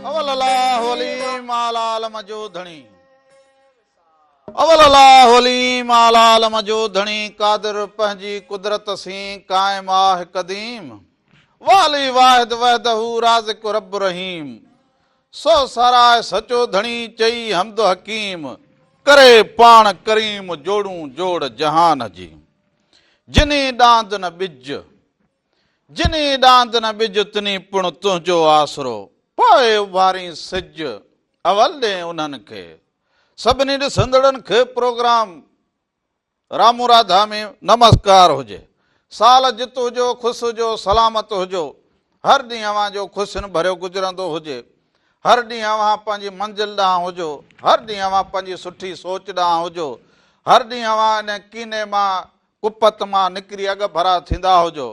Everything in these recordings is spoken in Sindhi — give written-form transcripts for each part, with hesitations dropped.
اول الله عليم اعليٰ عالم جو ڌڻي اول الله عليم اعليٰ عالم جو ڌڻي قادر پنهنجي قدرت سين قائم آه قديم والي واحد وحده رازق رب رحيم سو ساراهه سچو ڌڻي چئي حمد حڪيم ڪري پاڻ ڪريم جوڙون جوڙ جهان جي جني ڏاند نه ٻج جني ڏاند نه ٻج تني پڻ تنهنجو آسرو پوء اڀارين سج اول ڏين انهن کي سڀني ڏسندڙن کي پروگرام رامو راڌا ۾ نمسڪار هجي سال جت هجو خوش هجو سلامت هجو هر ڏينهن اوهان جو خوشين ڀريو گذرندو هجي هر ڏينهن اوهان پنهنجي منزل ڏانهن هجو هر ڏينهن اوهان پنهنجي سٺي سوچ ڏانهن هجو هر ڏينهن اوهان ان ڪيني مان ڪپت مان نڪري اڳڀرا ٿيندا هجو.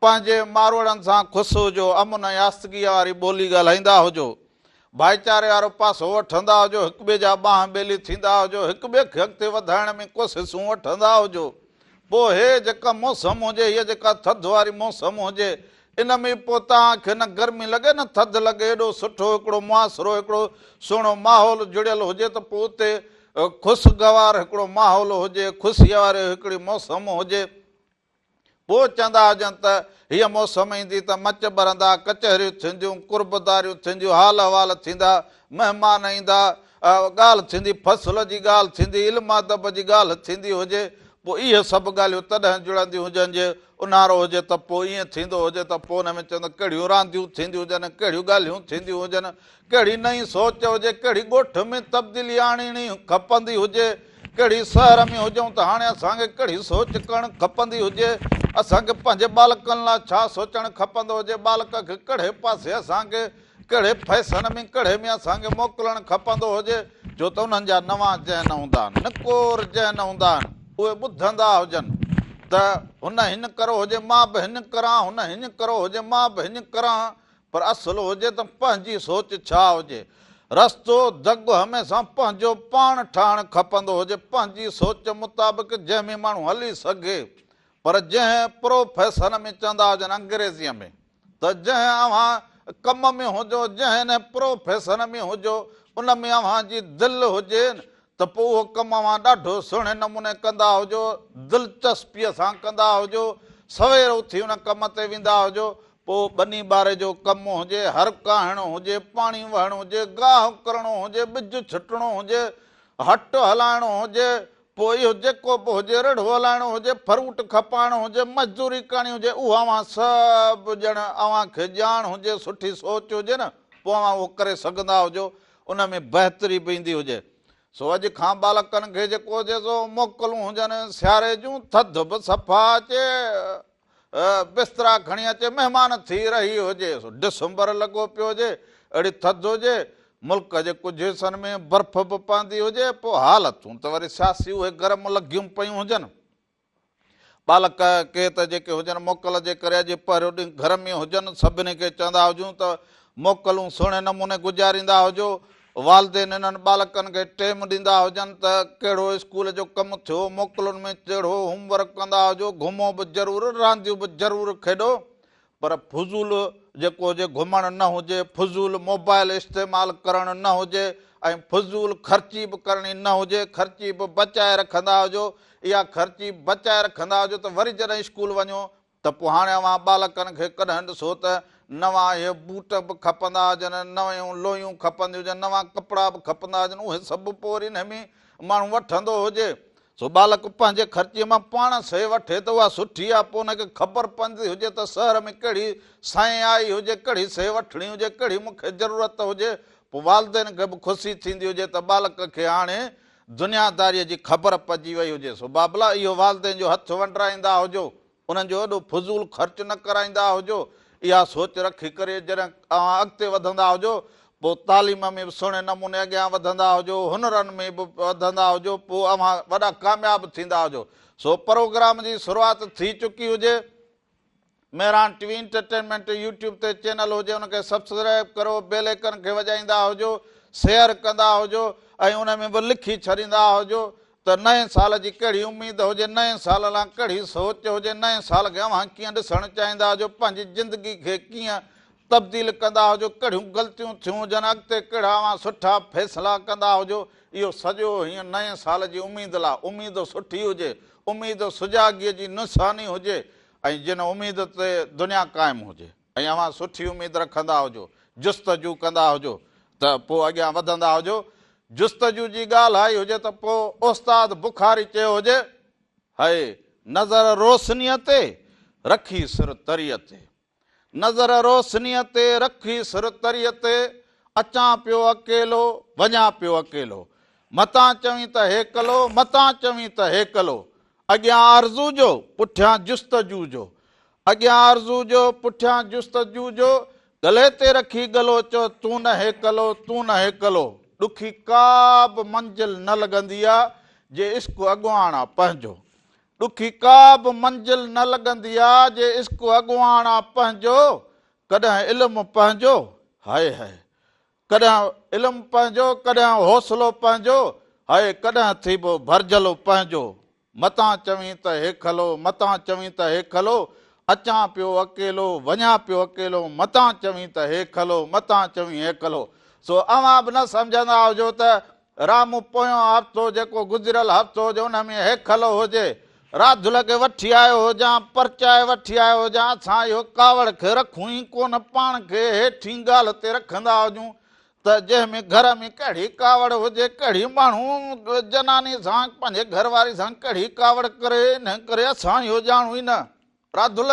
پنهنجي ماروئڙن سان خوش هجو، امن ۽ آستگيء واري ٻولي ڳالهائيندا هجو. ڀائيچاري وارو پاسو وٺندا هجو، هڪٻئي جا ٻانهن ٻيلي ٿيندا هجو، هڪٻئي کي اڳتي وڌائڻ ۾ ڪوششون وٺندا هجو. پوء هيء جيڪا موسم هجي، هيء جيڪا ٿڌ واري موسم هجي، ان ۾ پوء توهان کي نه گرمي لڳي نه ٿڌ لڳي، ايڏو سٺو هڪڙو معاشرو، هڪڙو سهڻو ماحول جڙيل هجي ته پوء اتي خوشگوار هڪڙو ماحول هجي، خوشيء واري هڪڙي موسم هجي. پوء چوندا هجن ته هيء موسم ايندي ته مچ ٻرندا، ڪچهريون ٿينديون، قربداريون ٿينديون، حال احوال ٿيندا، مهمان ايندا، ڳالهه ٿيندي، فصل جي ڳالهه ٿيندي، علم ادب جي ڳالهه ٿيندي هجي. پوء اهي سڀ ڳالهيون تڏهن جڙنديون هجن جي اونهارو هجي ته پوء ائين ٿيندو هجي ته پوء ان ۾ چوندو ڪهڙيون رانديون ٿينديون هجن، ڪهڙيون ڳالهيون ٿينديون هجن، ڪهڙي نئين سوچ هجي، ڪهڙي ڳوٺ ۾ تبديلي آڻڻي کپندي هجي، ڪهڙي شهر ۾ هجون ته هاڻي اسان کي ڪهڙي سوچ ڪرڻ کپندي هجي، اسان کي پنهنجي ٻالڪن لاء ڇا سوچڻ کپندو هجي، ٻالڪ کي ڪهڙي پاسي اسان کي ڪهڙي فيشن ۾ ڪهڙي ۾ اسان کي موڪلڻ کپندو هجي، ڇو ته انهن جا نوان ذهن هوندا آهن، نڪور ذهن هوندا آهن، اهي ٻڌندا هجن ته هن هن ڪرو هجي مان به هن ڪران، هن هن ڪرو هجي مان به هن ڪران. پر اصل هجي ته پنهنجي سوچ ڇا هجي. رستو، دڳ هميشه پنهنجو پاڻ ٺاهڻ کپندو هجي، پنهنجي سوچ مطابق جنهن ۾ ماڻهو هلي سگهي. پر جنهن پروفيسن ۾ چوندا هجن انگريزيء ۾ ته جنهن اوهان ڪم ۾ هجو، جنهن پروفيسن ۾ هجو، ان ۾ اوهان جي دل هجي ته پوء اهو ڪم اوهان ڏاڍو سهڻي نموني ڪندا هجو، دلچسپيء سان ڪندا هجو، سوير اٿي ان ڪم تي ويندا هجو، پوء ٻني ٻاري جو ڪم هجي، هر ڪاهڻو هجي، پاڻي وهڻو هجي، گاهه ڪرڻو هجي، ٻج ڇٽڻو هجي، هٽ هلائڻو هجي، پوء اهو جيڪو به هجي، رڙهو هلائڻو هجي، فروٽ کپائڻو هجي، مزدوري ڪرڻي هجي، اهو اوهان سڀ ڄڻ اوهان کي ڄاڻ هجي، سٺي سوچ هجي نه، پوء اوهان اهو ڪري سگهندا هجو، ان ۾ بهتري به ايندي هجي. سو اڄ کان ٻالڪن کي جيڪو هجي سو موڪلون هجن، سياري جون ٿڌ به صفا اچي، بسترا کڻي اچي مهمان ٿي رهي هجي، سو ڊسمبر لڳو پيو هجي، اهڙي ٿڌ هجي، ملڪ جي ڪجهه حصن ۾ برف به پوندي هجي، پوء حالتون ته وري سياسي اهي گرم لڳيون پيون هجن. ٻالڪ ڪي ته جيڪي هجن موڪل جي ڪري اڄ پهريون ڏينهن گهر ۾ هجن، سڀني کي چوندا هجون ته موڪلون سهڻي نموني گذاريندا هجو، والدين انهن ٻالڪن کي ٽيم ڏيندا هجن ته ڪهڙو اسڪول جو ڪم ٿيو، موڪلن ۾ ڪهڙو هوم ورڪ ڪندا هجو، گهمو به ضرور، رانديون به ضرور کيڏو، پر فضول جيڪو هجي گهمڻ نه هجي، فضول موبائل استعمال ڪرڻ نه هجي ۽ فضول خرچي به ڪرڻي نه هجي، خرچي به بچائي رکندا هجو، اها خرچي بچائي رکندا هجو ته وري جڏهن اسڪول وڃو ته پوء هاڻي اوهان ٻالڪن کي ڪڏهن ڏسو ته نوان اهي بوٽ به کپندا هجن، نيون لويون کپنديون هجن، نوان ڪپڙا به کپندا هجن، اهي سڀ پوء وري انهي ۾ ماڻهو وٺندو هجي. سو ٻالڪ پنهنجي خرچيء مان پاڻ شيء وٺي ته اها سٺي آهي، پوء ان کي خبر پوندي هجي ته شهر ۾ ڪهڙي شيء آئي هجي، ڪهڙي شيء وٺڻي هجي، ڪهڙي مون کي ضرورت هجي، پوء والدين کي به خوشي ٿيندي هجي ته ٻالڪ کي هاڻي دنياداريء جي خبر پئجي وئي هجي، سو بابلا اهو والدين جو هٿ ونڊرائيندا هجو، انهن جو ايڏو فضول خرچ نه ڪرائيندا هجو، اها سوچ رکي ڪري جڏهن اوهان اڳتي وڌندا هجو، پوء تعليم ۾ به سهڻي نموني اڳيان وڌندا هجو، هنرن ۾ به وڌندا هجو، پوء اوهان وڏا ڪامياب ٿيندا هجو. سو پروگرام جي شروعات ٿي چڪي هجي. Mehran T V entertainment YouTube تي چينل هجي ان کي سبسڪرائب ڪرو بيل ايڪن کي وڄائيندا هجو شيئر ڪندا هجو ۽ ان ۾ به لکي ڇڏيندا هجو ته نئين سال جي ڪهڙي اميد هجي نئين سال لاء ڪهڙي سوچ هجي نئين سال کي اوهان ڪيئن ڏسڻ چاهيندا هجو پنهنجي زندگي کي ڪيئن تبديل ڪندا هجو، ڪهڙيون غلطيون ٿيون هجن، اڳتي ڪهڙا اوهان سٺا فيصلا ڪندا هجو، اهو سڄو هيئن نئين سال جي اميد لا، اميد سٺي هجي، اميد سجاڳيء جي نشاني هجي ۽ جن اميد تي دنيا قائم هجي ۽ اوهان سٺي اميد رکندا هجو، جستجو ڪندا هجو ته پوء اڳيان وڌندا هجو. جستجو جي ڳالهه آئي هجي ته پوء استاد بخاري چيو هجي، هئي نظر روشنيء تي، رکي سر تريء تي. نظر روشنيء تي، رکي سر تريء تي، اچان پيو اڪيلو، وڃان پيو اڪيلو. متان چوين ته هيڪلو، متان چوين ته هيڪلو. اڳيان آرزو جو، پٺيان جستجو جو. اڳيان آرزو جو، پٺيان جستجو جو، ڳلي تي رکي ڳلو چئو تون نه هيڪلو، تون نه هيڪلو. ڏکي ڪا به منزل نه لڳندي آ، جي عشق اڳواڻ آ پنهنجو. ڏکي ڪا به منزل نه لڳندي آ، جي عشق اڳواڻ آ پنهنجو. ڪڏهن علم پنهنجو، هاء هاء. ڪڏهن علم پنهنجو، ڪڏهن حوصلو پنهنجو، هاء ڪڏهن ٿيبو ڀرجهلو پنهنجو. متان چوين ته هيکلو، متان چوين ته هيکلو، اچان پيو اڪيلو، وڃان پيو اڪيلو، متان چوين ته هيکلو، متان چوين هيکلو. سو اوهان به نه سمجهندا هجو ته رامو پويون هفتو جيڪو گذريل هفتو هجي ان ۾ هيکلو هجي. راڌل کي وٺي آيو هجان، پرچائي وٺي آيو هجان، اسان اهو ڪاوڙ کي رکون ئي ڪونه، پاڻ کي هيٺين ڳالهه تي رکندا هجون ته جنهن ۾ گهر ۾ ڪهڙي ڪاوڙ هجي، ڪهڙي ماڻهو جناني سان پنهنجي گهر واري سان ڪهڙي ڪاوڙ ڪري، انهي ڪري اسان اهو ڄاڻون ئي نه. راڌل!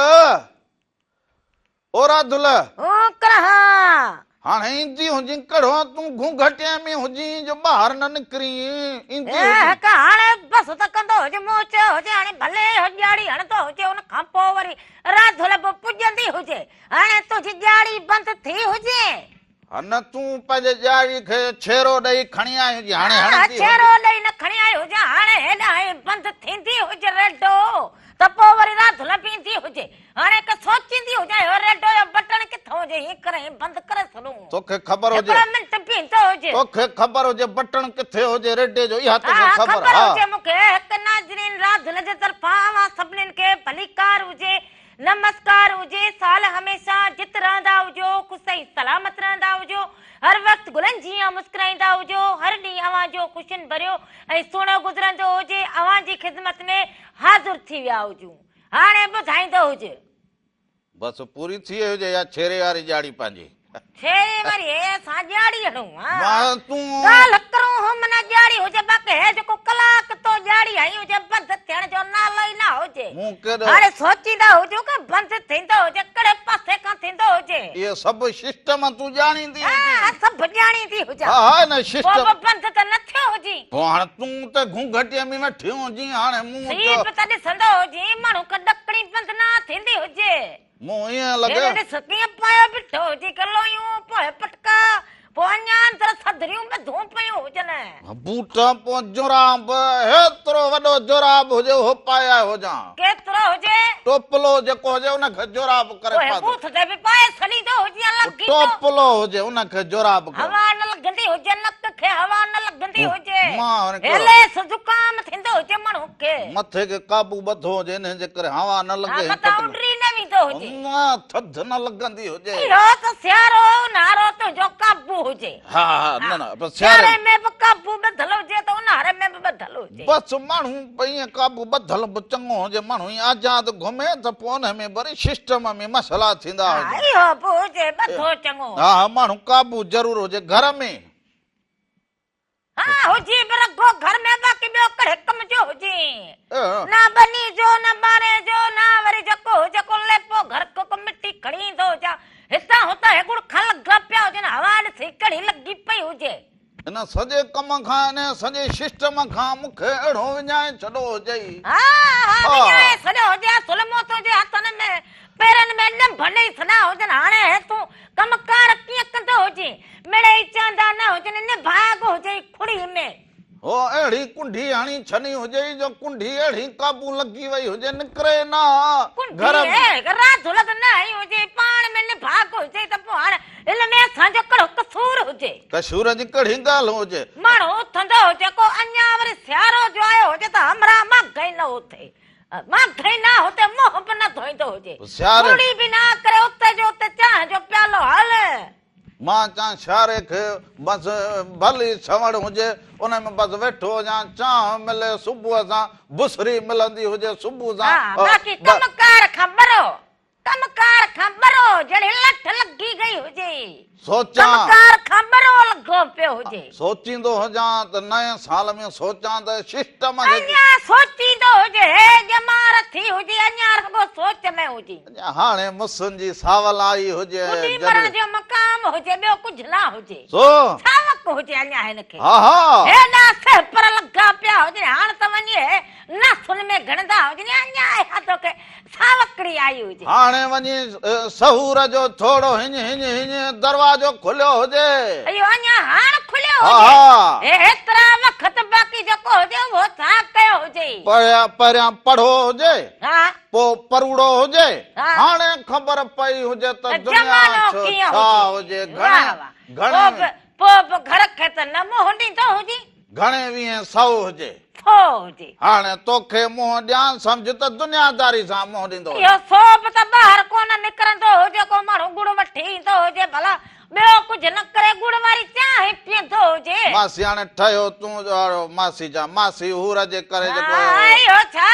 او راڌل! هون ڪرها! هاڻي ايندي هجين ڪهڙو تون گهونگهٽي ۾ هجين جو ٻاهر نه نڪرين، ايندي هجين. هڪ هاڻي بس ته ڪندو هجي مون چيو هجي هاڻي ڀلي اهو ڄاڙي هڻندو هجي ان کان پوء وري راڌل به پڄندي هجي هاڻي تنهنجي ڄاڙي بند ٿي هجي. ها نه تون پنهنجي ڄاڙي کي ڇيرو ڏئي کڻي آئي هجين هاڻي هڻندي هجي. ڇيرو ڏئي نه کڻي آئي هجان هاڻي هيڏانهن بند ٿيندي هجي ريڊو ته پوء وري راڌل به ايندي هجي هاڻي هڪ سوچيندي هجان اهو ريڊو جو بٽڻ ڪٿان هجي هين ڪري هين بند ڪري ڇڏون توکي خبر هجي هڪڙو منٽ بيهندو هجي توکي خبر هجي بٽڻ ڪٿي هجي ريڊي جو اها توکي خبر ها خبر هجي مون کي هڪ ناظرين راڌل جي طرفان اوهان سڀنين کي ڀليڪار هجي نمسڪار هجي سال هميشه جت رهندا هجو خوش ۽ سلامت رهندا هجو هر وقت گلن جيان مسڪرائيندا هجو هر ڏينهن اوهان جو خوشين ڀريو ۽ سهڻو گذرندو هجي اوهان جي خدمت ۾ حاضر ٿي ويا هجون هاڻي ٻڌائيندو هج. بس پوري ٿي هجي يا ڇيري واري ڄاڙي پنهنجي. ڇيري واري هي اسان ڄاڙي هڻون ها. ڳالهه ڪرون هو معنيٰ ڄاڙي هجي باقي هي جيڪو ڪلاڪ تو ڄاڙي هنئي هجي بند ٿيڻ جو نالو ئي نه هجي. هاڻي سوچيندا هجون ڪه بند ٿيندو هجي ڪهڙي پاسي کان ٿيندو هجي. اهي سڀ سسٽم تون ڄاڻيندي هجين. ها سڀ ڄاڻيندي هجان. ها ها ان سسٽم. پوء به بند ته نه ٿيو هجين. پوء هاڻي تون ته گهونگهٽيء ۾ ويٺي هجين هاڻي مون سي به ته ڏسندو هجين ماڻهو کي ڏڪڻي بند نه ٿيندي هجي. مون ائين لڳي. هيڏي ڏس ڪيئن پايو بيٺو هجي ڪه لويون پوء پٽڪا پوء اڃا اندر صدريون ٻڌون پيون هجن. بوٽ پوء جوراب هيترو وڏو جوراب هجي اهو پائي آيو هجان. ڪيترو هجي؟ ٽوپلو جيڪو هجي ان کي جوراب ڪري پوء پاتو. بوٿ تي به پائي ڇڏيندو هجي يا لڳي ٿو. ٽوپلو هجي ان کي جوراب ڪري. هوا نه لڳندي هجي نڪ کي هوا نه لڳندي هجي. مان هاڻي ڪهڙو. هيليس زڪام ٿيندو هجي ماڻهو کي. مٿي کي قابو ٻڌو هجي انهي جي ڪري هوا نه لڳي ها متان اڏري نه ويندو هجي. نه ٿڌ نه لڳندي هجي. اهو ته سيارو اونهارو تنهنجو قابو هجي. ها ها نه نه بس سياري ۾ به قابو ٻڌل هجي ته اونهاري ۾ به ٻڌل هجي. بس ماڻهو ائين قابو ٻڌل به چڱو هجي ماڻهو ائين آزاد گهمي ته پوء انهي ۾ وري سسٽم ۾ مسئلا ٿيندا هجن. ها اهو به هجي ٻڌو چڱو. ها ها ماڻهو قابو ضرور هجي گهر ۾. ها هجي به رڳو گهر ۾ باقي ٻيو ڪهڙي ڪم جو هجي. نه ٻني جو نه ٻاري جو نه وري جيڪو هجي ڪو ليپو گهر ڪو ڪو مٽي کڻي ايندو هجان هتان هتان هي ڳڙ کان لڳا پيا هجن هوا ڏسي ڪهڙي لڳي پئي هجي. ان سڄي ڪم کان ان سڄي سسٽم کان مون کي اهڙو وڃائي ڇڏو هجئي. ها ها وڃائي ڇڏيو هجي اصل مون تنهنجي هٿن ۾ پيرن ۾ ڏنڀ ڏئي ڇڏيا هجن هاڻي هي تون ڪم ڪار ڪيئن ڪندو هجين مڙئي چوندا نه هجن نڀاڳ هجئي کڙي ۾. هو اهڙي ڪنڍي هڻي ڇڏي هجئي جو ڪنڍي اهڙي قابو لڳي وئي هجي نڪري نه گهر ۾. ڪنڍي راڌل ته نه هنئي هجئي پاڻ ۾ نڀاڳ هجئي ته پوء هاڻ ان ۾ اسان جو ڪهڙو قصور هجي. قصور جي ڪهڙي ڳالهه هجي. ماڻهو اٿندو هجي ڪو اڃا وري سيارو جو آيو هجي ته همراهه ماڳهين نه اٿي. مان ڌئي نه هتي منهن به نه ڌوئيندو هجي. سياري. ڪوڙي به نه ڪري اتي جو اتي چانهه جو پيالو هل. مان چان سياري کي بس ڀلي سوڙ هجي ان ۾ بس ويٺو هجان چانهه ملي صبح سان بسري ملندي هجي صبح سان. ها باقي ڪم ڪار کان ٻرو. ڪم ڪار کان ٻرو جهڙي لٺ لڳي گئي هجي. سوچان. ڪم ڪار کان ٻرو لڳو پيو هجي. سوچيندو هجان ته نئين سال ۾ سوچان ته سسٽم کي. اڃا سوچيندو هجي. هي ڄمار ٿي هجي اڃا رڳو سوچ ۾ هجي. اڃا هاڻي مسن جي ساول آئي هجي. ٻڏي مرڻ جو مقام هجي ٻيو ڪجهه نه هجي. سو. ساوڪ هجي اڃا هن کي. ها ها. هيڏا سهپر لڳا پيا هجن هاڻ ته وڃي هي ناسن ۾ گهڙندا هجن اڃا اها توکي ساوڪڙي آئي هجي. هاڻي وڃي سهور جو ٿورو هڃ هڃ هڃ دروازو کليو هجي. اهو اڃا هاڻ کليو هجي. هي هيترا وقت باقي جيڪو هجي اهو ڇا ڪيو هجي. پهريان پڙهو هجي. پوء پروڙو هجي. هاڻي خبر پئي هجي ته دنيا ڇا هجي. گهڻي گهڻي. پوء به گهر کي ته نه منهن ڏيندو هجي. گهڻي ويهين سئو هجي. سو هجي. هاڻي توکي منهن ڏيان سمجهه ته دنياداري سان منهن ڏيندو هجي. اهو سو به ته ٻاهر ڪونه نڪرندو هجي ڪو ماڻهو ڳڙ وٺي ايندو هجي ڀلا ٻيو ڪجهه نه ڪري ڳڙ واري چانهه پيئندو هجي. ماسي هاڻي ٺهيو تون ماسي جا ماسي حور جي ڪري جيڪو. ها اهو ڇا؟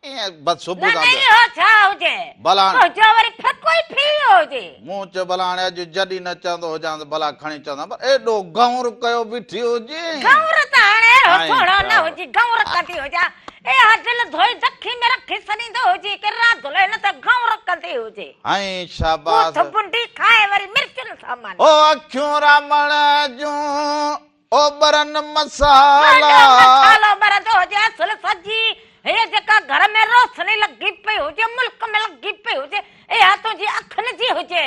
ائين بس صبح نه سان نه اهو ڇا هجي. ڀلا هاڻي. تنهنجو وري ڦڪو ئي ڦري ويو هجي. مون چيو ڀلا هاڻي اڄ جڏهن نه چوندو هجان ته ڀلا کڻي چوندم پر ايڏو گئونر ڪيو بيٺي هجين. گئونر ته هاڻي اهڙو سهڻو نه هجي گئونر ڪندي هجان. اها دل ڌوئي دکي ۾ رکي ڇڏيندو هجي ڪي راڌل هن ته گئونر ڪندي هجي. ائين شاباس. ٻوٿ بنڊي کائي وري مرچن سان ماني. او اکيون رامڻ جون اوٻرن مسالا. وڏو مسالو ٻرندو هجي اصل سڄي هيء جيڪا گهر ۾ روشني لڳي پئي هجي ملڪ ۾ لڳي پئي هجي اها تنهنجي اکين جي هجي.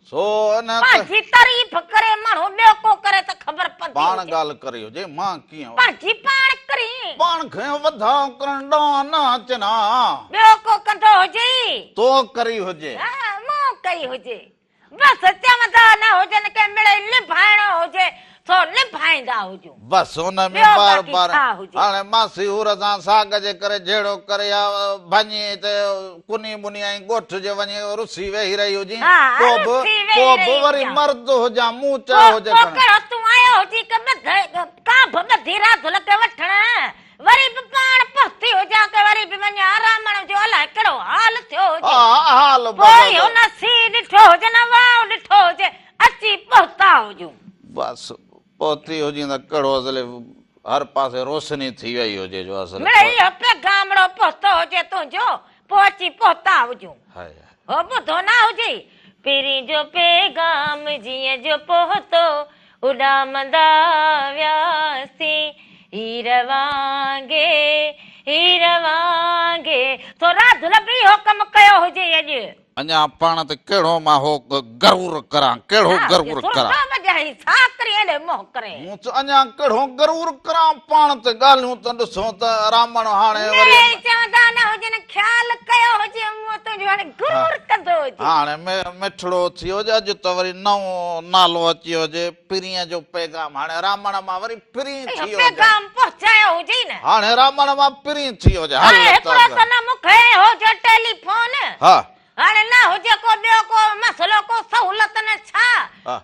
سو ان ته. پنهنجي تعريف ڪري ماڻهو ٻيو ڪو ڪري ته خبر پوندي پاڻ هجي. ڳالهه ڪري هجي مان ڪيئن. پنهنجي پاڻ ڪرين. پاڻ کي وڌاء ڪرڻ ڏانهن نه اچن ها. ٻيو ڪو ڪندو هجي. تو ڪري هجي. ها مون ڪئي هجي. بس چوندا نه هجن ڪي مڙئي نڀائڻو هجي سو نڀائيندا هجون. بس ان ۾ ٻيو بار باقي بار ڇا هجي. هاڻي ماسي حور سان ساڳ جي ڪري جهيڙو ڪري يا ڀڃي ته ڪني ٻني ۽ ڳوٺ جي وڃي رسي ويهي رهي هجين ها پوء به رسي ويهي پوء به رهي وري هجان. مرد هجان مون چيو پوء هجي پوء کڻي. ڪهڙو تون آيو هجين ڪي ٻڌ ڪانڀ ٻڌي راڌل کي وٺڻ. وري به پاڻ پهتي هجان ڪي وري به وڃان آرامڻ جو الائي ڪهڙو حال ٿيو هجي. حال پوء اهو نه سيء ڏٺو هجي نه واء ڏٺو هجي اچي پهتا هجون. بس پهتي هجين ته ڪهڙو اصل هر پاسي روشني ٿي وئي هجي جو اصل. مڙئي اهو پيغامڙو پهتو هجي تنهنجو پوء اچي پهتا هجون. هو ٻڌو نه هجي. پرين جو پيغام جيئن جو پهتو اڏامندا وياسين هير وانگي هير وانگي سو راڌل به اهو ڪم ڪيو هجي اڄ. اڃا پاڻ تي ڪهڙو مان هو غرور ڪران ڪهڙو غرور ڪران. ڇا وڄائي ڇا ڪرين اهڙي منهن ڪرين. مون چيو اڃا ڪهڙو غرور ڪران پاڻ تي ڳالهيون ته ڏسو ته رامڻ هاڻي وري. مڙئي چوندا نه هجن خيال ڪيو هجي مون تنهنجو هاڻي غرور ڪندو هجي. هاڻي مٺڙو ٿي ويو اڄ ته وري نئون نالو اچي ويو هجي پرينء جو پيغام هاڻي رامڻ مان وري پرين ٿي ويو هجي. پيغام پهچايو هجي نه. هاڻي رامڻ مان پرين ٿي ويو هجي. هل هاڻي هڪڙو ته نه مون کي هو جو ٽيليفون. ها. هاڻي نه هجي ڪو ٻيو ڪو مسئلو ڪو سهولت نه ڇا.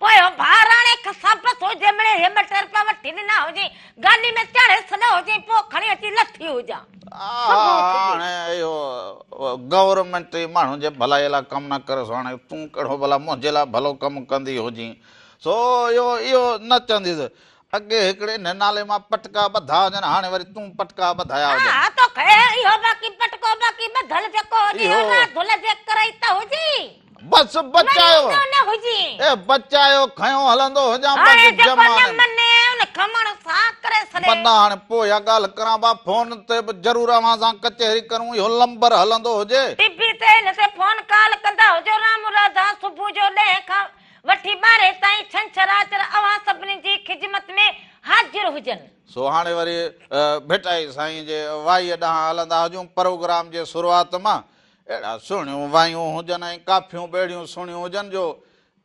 پوء هو ڀاراڻي کسان بس هجي مڙئي هي ٻه ٽي رپيا وٺي ڏنا هجين گاڏي ۾ چاڙهي ڇڏيو هجين پوء کڻي اچي لٿي هجان. هاڻي اهو گورنمينٽ ئي ماڻهن جي ڀلائي لاء ڪم نه ڪري سو هاڻي تون ڪهڙو ڀلا منهنجي لاء ڀلو ڪم ڪندي هجين سو اهو اهو نه چونديس اڳي هڪڙي ان نالي مان پٽڪا ٻڌا هجن هاڻي وري تون پٽڪا ٻڌايا هجن. ها توکي اهو باقي پٽڪو باقي ٻڌل جيڪو هجي اهو راڌل جي ڪري ئي ته هجي. بس بچايو. مڃيندو نه هجين. اي بچايو کنيو هلندو هجان هاڻي بس جيڪو نه زماني ۾. مڃي ان کان ماڻهو ڇا ڪري ڇڏي. منا هاڻي پوء اها ڳالهه ڪران با فون تي به ضرور اوهان سان ڪچهري ڪرون اهو لمبر هلندو هجي. ٽي وي تي هن تي فون ڪال ڪندا هجو رام راڌا صبح جو ڏهين کان وٺي ٻارهين تائين ڇنڇر آچر اوهان سڀني جي خدمت ۾ حاضر هجن. سو هاڻي وري ڀٽائي سائين جي وائيء ڏانهن هلندا هجون پروگرام جي شروعات مان اهڙا سهڻيون وايون هجن ۽ ڪافيون به اهڙيون سهڻيون هجن جو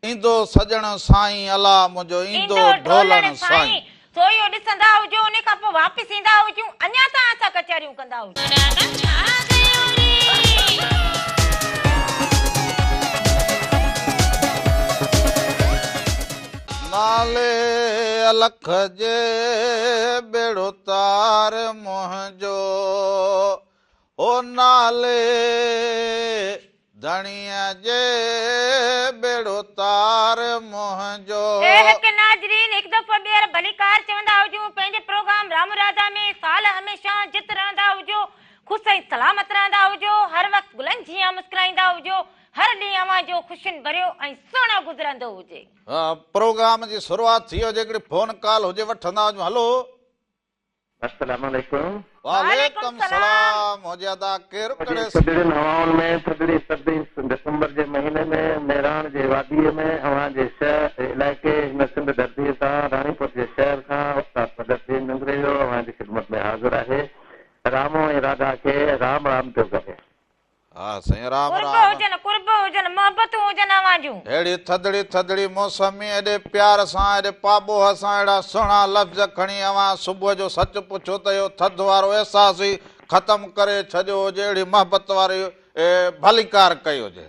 ايندو سڄڻ سائين الا منهنجو ايندو ڍولڻ سائين. سو اهو ڏسندا هجو انهي کان پوء واپس ايندا هجون اڃا تان اسان ڪچهريون ڪندا هجون. نالي الک جي ٻيڙو تار منهنجو، او نالي ڌڻيء جي ٻيڙو تار منهنجو. اي هڪ ناظرين هڪ دفعو ٻيهر ڀليڪار چوندا هجون پنهنجي پروگرام رام راڌا ۾ سال هميشه جت رهندا هجو خوش ۽ سلامت رهندا هجو هر وقت گلن جيان مسڪرائيندا هجو هر ڏينهن اوهان جو خوشين ڀريو ۽ سهڻو گذرندو هجي. پروگرام جي شروعات ٿي هجي هڪڙي فون ڪال هجي وٺندا هجون هلو. السلام عليڪم. وعليڪم سلام هجي ادا ڪير ڪڙي. ٿڌڙين هوائن ۾ ٿڌڙي سردي ڊسمبر جي مهيني ۾ مهراڻ جي واديء ۾ اوهان جي شهر علائقي هن سنڌ ڌرتيء تان راڻيپور جي شهر کان استاد بدر الدين ننگريجو اوهان جي خدمت ۾ حاضر آهي رامو ۽ راڌا کي رام رام پيو ڪري. ها سائين رام قرب رام. هجن قرب هجن محبتون هجن اوهان جون. ههڙي ٿڌڙي ٿڌڙي موسم ۾ ايڏي پيار سان ايڏي پاٻوهه سان اهڙا سهڻا لفظ کڻي اوهان صبح جو سچ پڇو ته اهو ٿڌ وارو احساس ئي ختم ڪري ڇڏيو هجي اهڙي محبت واري ڀليڪار ڪئي هجي.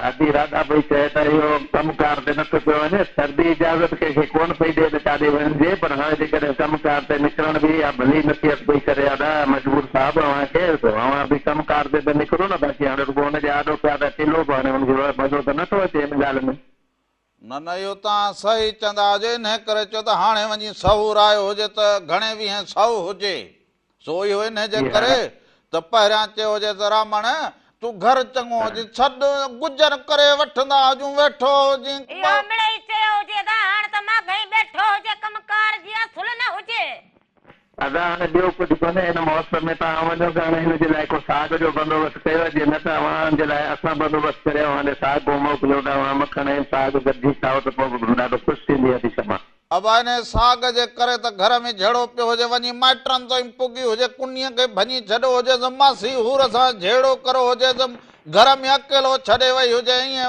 ادي راڌا پئي چئي ته اهو ڪم ڪار تي نٿو پيو وڃي. سردي اجازت ڪنهن کي ڪونه پئي ڏئي ته ڪاڏي وڃجي پر هاڻي جيڪڏهن ڪم ڪار تي نڪرڻ به اها ڀلي نصيحت پئي ڪري ادا مجبور صاحب اوهان کي اوهان به ڪم ڪار تي ته نڪرو نه باقي هاڻي رڳو هن جي آڏو پيا ٿا ٽلو به هاڻي هن کي مزو ته نٿو اچي ان ڳالهه ۾. نه نه اهو توهان صحيح چوندا هجو انهي ڪري چيو ته هاڻي وڃي سهور آيو هجي ته گهڻي ويهين سئو هجي سو اهو انهي جي ڪري ته پهريان چيو هجي ته رامڻ تون گهر چڱو هجين ڇڏ گجر ڪري وٺندا هجون ويٺو هجين. اهو مڙئي چيو هجي ادا هاڻ ته ماڳهين ٻيٺو هجي ڪم ڪار جي اصل نه هجي. ادا هاڻي ٻيو ڪجهه ڪونهي هن موسم ۾ توهان وڃو ته هاڻي هن جي لاء ڪو ساڳ جو بندوبست ڪيو جي نه ته اوهان جي لاء اسان بندوبست ڪري اوهان ڏي ساڳ موڪليون ته اوهان مکڻ ۽ ساڳ گڏجي کائو ته پوء به ڏاڍو خوش ٿيندي ادي شمع. ابا انهيء ساڳ جي ڪري ته گهر ۾ جهيڙو پيو هجي وڃي مائٽن تائين پڳي هجي ڪنيء کي ڀڃي ڇڏيو هجيس ماسي حور سان جهيڙو ڪرو هجيس گهر ۾ اڪيلو ڇڏي وئي هجي ائين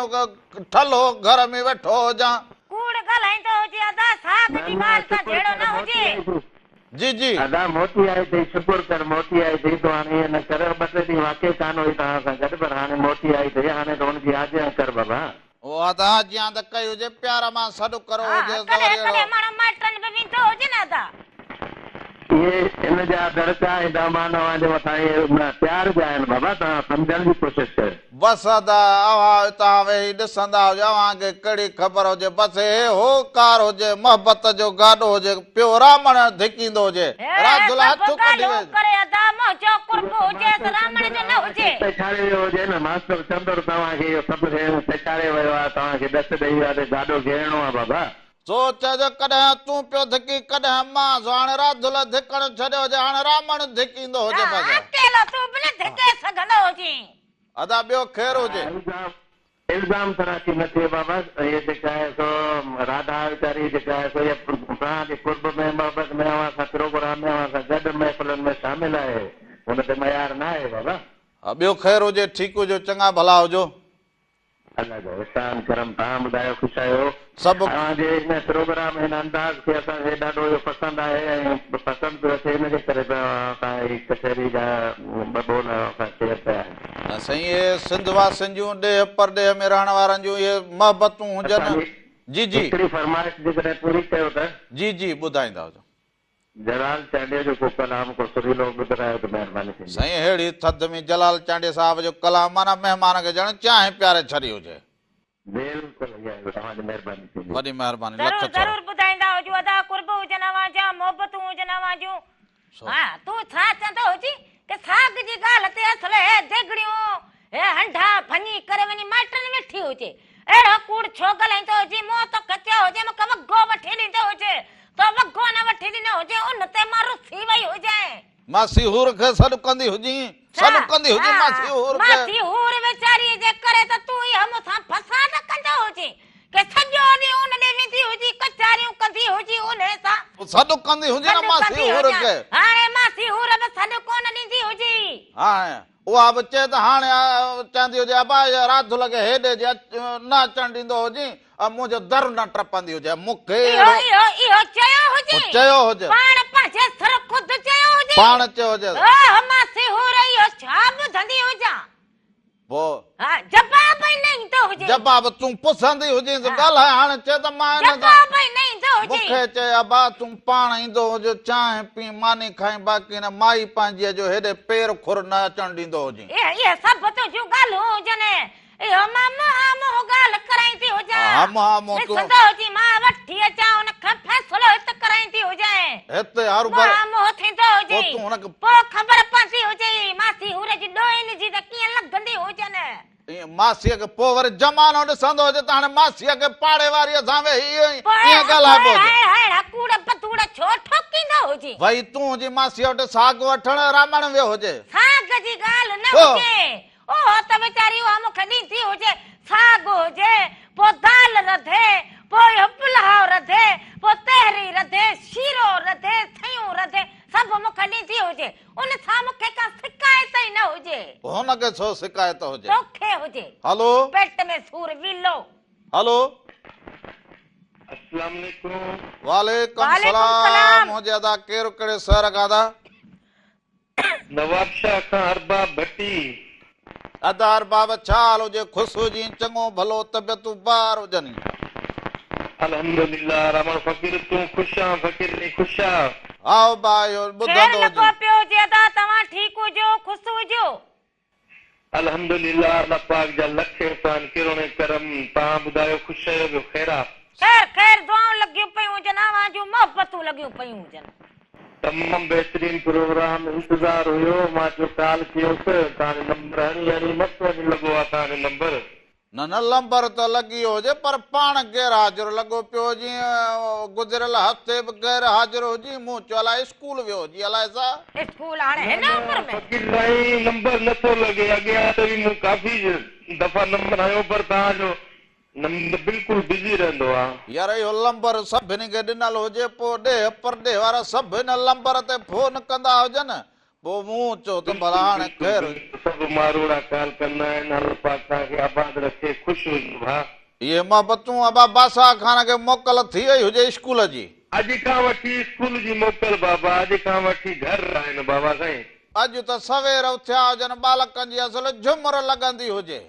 ٺلهو گهر ۾ ويٺو هجان. ڪوڙ ڳالهائيندو هجي ادا ساڳ نه جي نه ڳالهه سان شڪر جهيڙو ڪر نه موٽي هجي. آئي ٿي. جي جي. ادا موٽي آئي اٿئي شڪر ڪر موٽي آئي اٿئي تون هاڻي ائين نه ڪر ٻه ٽي ڏينهن واقعي ڪانه هئي توهان سان گڏ پر هاڻي موٽي آئي اٿئي هاڻي ته هن جي آجيان ڪر بابا. اها ته آجيان ته ڪئي هجي پيار مان سڏ ڪرو ها هجيس ته ڪڏهن وري اهڙو. ڪڏهن ماڻهو مائٽن به ويندو هجي نه ادا. اهي ان جا دڙڪا ۽ دامان اوهان جي مٿان اهي پيار جا آهن بابا توهان سمجهڻ جي ڪوشش ڪيو. بس ادا اوهان اتان ويهي ڏسندا هجو اوهان کي ڪهڙي خبر هجي بس هي هوڪار هجي محبت جو گاڏو هجي پيو رامڻ ڌڪيندو هجي هي راڌل سڀ هٿ ڪڍي ڳالهيون ويس. ڪري ادا منهنجو قرب اهو ته هجيس ماستر رامڻ چندر جو نه اوهان کي هجي. سيکاري ويو هجي نه ماستر چندر توهان کي اهو سڀ شيون سيکاري ويو آهي توهان کي ڏس ڏئي ويو آهي ته گاڏو گهيرڻو آهي بابا. سوچ جو ڪڏهن تون پيو ڌڪين ڪڏهن مان سو هاڻي راڌل ڌڪڻ ڇڏيو هجي هاڻي رامڻ ڌڪيندو هجي ها بس. اڪيلو تون به نه ڌڪي سگهندو هجين. ادا ٻيو خير هجي. الزام الزام تراشي نه ٿئي بابا هي جيڪا آهي سو راڌا ويچاري جيڪا آهي سو هي توهان جي قرب ۾ محبت ۾ اوهان سان پروگرام ۾ اوهان سان گڏ محفلن ۾ شامل آهي ان تي ميار نه آهي بابا. ها ٻيو خير هجي ٺيڪ هجو چڱا ڀلا هجو. الله جو احسان ڪرم توهان ٻڌايو خوش آهيو. سڀ. اوهان جي هن پروگرام هن انداز کي اسان کي ڏاڍو اهو پسند آهي ۽ پسند پيو اچي ان جي ڪري پيا اوهان سان هي ڪچهري جا ٻه ٻول اوهان سان شيئر ڪيا آهن. نه سائين اهي سنڌ واسين جون ڏيهه پرڏيهه ۾ رهڻ وارن جون اهي محبتون هجن اسان جي جي جي. هڪڙي فرمائش جيڪڏهن پوري ڪيو ته. جي جي ٻڌائيندا هجو. جلال چانڊيي جو ڪو ڪلام ڪو سريلو ٻڌرايو ته مهرباني ٿيندي. سائين ههڙي ٿڌ ۾ جلال چانڊيي صاحب جو ڪلام معنيٰ مهمان کي ڄڻ چانهه پياري ڇڏي هجي. بلڪل ائين توهان جي مهرباني ٿيندي. وڏي مهرباني لک ضرور ٿورا. ضرور ٻڌائيندا هجو ادا قرب هجن اوهان جا محبتون هجن اوهان جون. ها تون ڇا چوندو هجين ڪه ساڳ جي ڳالهه تي اصل هي ديڳڙيون هي هنڍا ڀڃي ڪري وڃي مائٽن ويٺي هجي. اهڙو ڪوڙ ڇو ڳالهائيندو هجين مون توکي چيو هجي مونکي وڳو وٺي ڏيندو هجي تو وڳو نه وٺي ڏنو هجي ان تي مان رسي وئي هجين. ماسي حور کي سڏ ڪندي هجين ڇا؟ سڏ ڪندي هجين ها ماسي حور کي. ماسي حور ويچاريء جي ڪري ته تون اها مون سان فساد ڪندو هجين ڪي سڄو ڏينهن ان ڏي ويندي هجين ڪچهريون ڪندي هجين انهي سان. سڏ ڪندي هجين نه سڏ ماسي ڪندي حور هجان. کي. هاڻي ماسي حور به سڏ ڪونه ڏيندي هجي. هاڻي اها به چئي ته هاڻي چوندي هجي ابا راڌل کي هيڏي جي نه اچڻ ڏيندو هجين ۽ منهنجو در نه ٽپندي هجي مون کي اهو اهو اهو چيو هجي. چيو هجي. پاڻ پنهنجي سر خود چيو هجي. پاڻ چيو هجي. اوه ماسي حور اهو ڇا ٻڌندي هجان. پوء. ها جواب ئي نه ايندو هجي. جواب تون پسندي هجينس ڳالهائي هاڻي چئه ته مان هن سان. جواب ئي نه ايندو هجي. مون کي چئي ابا تون پاڻ ايندو هج چانهه پي ماني کائين باقي هن مائي پنهنجيء جو هيڏي پير کر نه اچڻ ڏيندو هجين. اهي سڀ تنهنجون ڳالهيون هجن. اهو مان منهان منهن ڳالهه ڪرائيندي هجان. ها منهان منهن تون. ڏسندو هجين مان وٺي اچان ان کان فيصلو هت ڪرائيندي هجانء. هت هروڀرو. منهان منهن ٿيندو پوء هجين. تون هن کي. پوء خبر پوندي هجئي ماسي حور جي ڏوهين جي ته ڪيئن لڳندي هجن. ائين ماسيء کي پوء وري زمانو ڏسندو هجي ته هاڻي ماسيء کي پاڙي واريء سان ويهي ائين ڳالهائبو پوء هاء هاء اهڙا ڪوڙ بدوڙ ڇو ٺوڪيندو هجين. وئي تون هجين ماسيء وٽ ساڳ وٺڻ رامڻ ويو هجي. ساڳ جي ڳالهه نه هجي. اهو ته ويچاري اها مون کي ڏيندي هجي، ساڳ هجي، پوء دال رڌي، پوء اهو پلاء رڌي، پوء تهري رڌي، شيرو رڌي، سيون رڌي، سڀ مون کي ڏيندي هجي. ان سان مون کي ڪا شڪايت ئي نه هجي. هن کي ڇو شڪايت هجي؟ توکي هجي. هلو. پيٽ ۾ سور ويلو. هلو. اسلام عليڪم. وعليڪم سلام هجي ادا ڪير ڪهڙي شهر کان ادا؟ نوابشاهه کان ارباب ڀٽي. ادا ارباب ڇا حال هجي خوش هجين چڱو ڀلو طبيعتون بهار هجني. الحمدلله رحمان فقير تون خوش آن فقير ني خوش آ. هائو ڀاء اهو خير ٻڌندو لڳو هجين. پيو هجي ادا توهان ٺيڪ هجو خوش هجو. الحمدلله الله پاڪ جا لک احسان ڪروڙين ڪرم توهان ٻڌايو خوش آهيو ٻيو خير آ. خير خير دعائون لڳيون پيون هجن اوهان جون محبتون لڳيون پيون هجن. تمام بهترين پروگرام انتظار هيو مان چيو ڪال ڪيوس توهان جو نمبر هڻي هڻي مس وڃي لڳو آ توهان جو نمبر. نه نه لمبر ته لڳي ويو هجي پر پاڻ غير حاضر لڳو پيو هجين گذريل هفتي به غير حاضر هجين مون چيو الائي اسڪول ويو هجي الائي ڇا. اسڪول هاڻي نه هن نه عمر ۾. فقير سائين نمبر نه ٿو لڳي اڳيان ته به مون ڪافي دفعا نمبر هنيو پر توهان جو نمبر بلڪل بزي رهندو آ. يار اهو لمبر سڀني کي ڏنل هجي پوء ڏيهه پرڏيهه وارا سڀ ان لمبر تي فون ڪندا هجن پوء مون چيو ته ڀلا بلڪل هاڻي بلڪل خير. بلڪل سڀ ماروئڙا ڪال ڪندا آهن الله پاڪ توهان کي آباد رکي خوش هجو ڀاء. اهي محبتون ابا بادشاهه خان کي موڪل ٿي وئي هجي اسڪول جي. اڄ کان وٺي اسڪول جي موڪل بابا اڄ کان وٺي گهر آهن بابا سائين. اڄ ته سوير اٿيا هجن ٻالڪن جي اصل جهمر لڳندي هجي.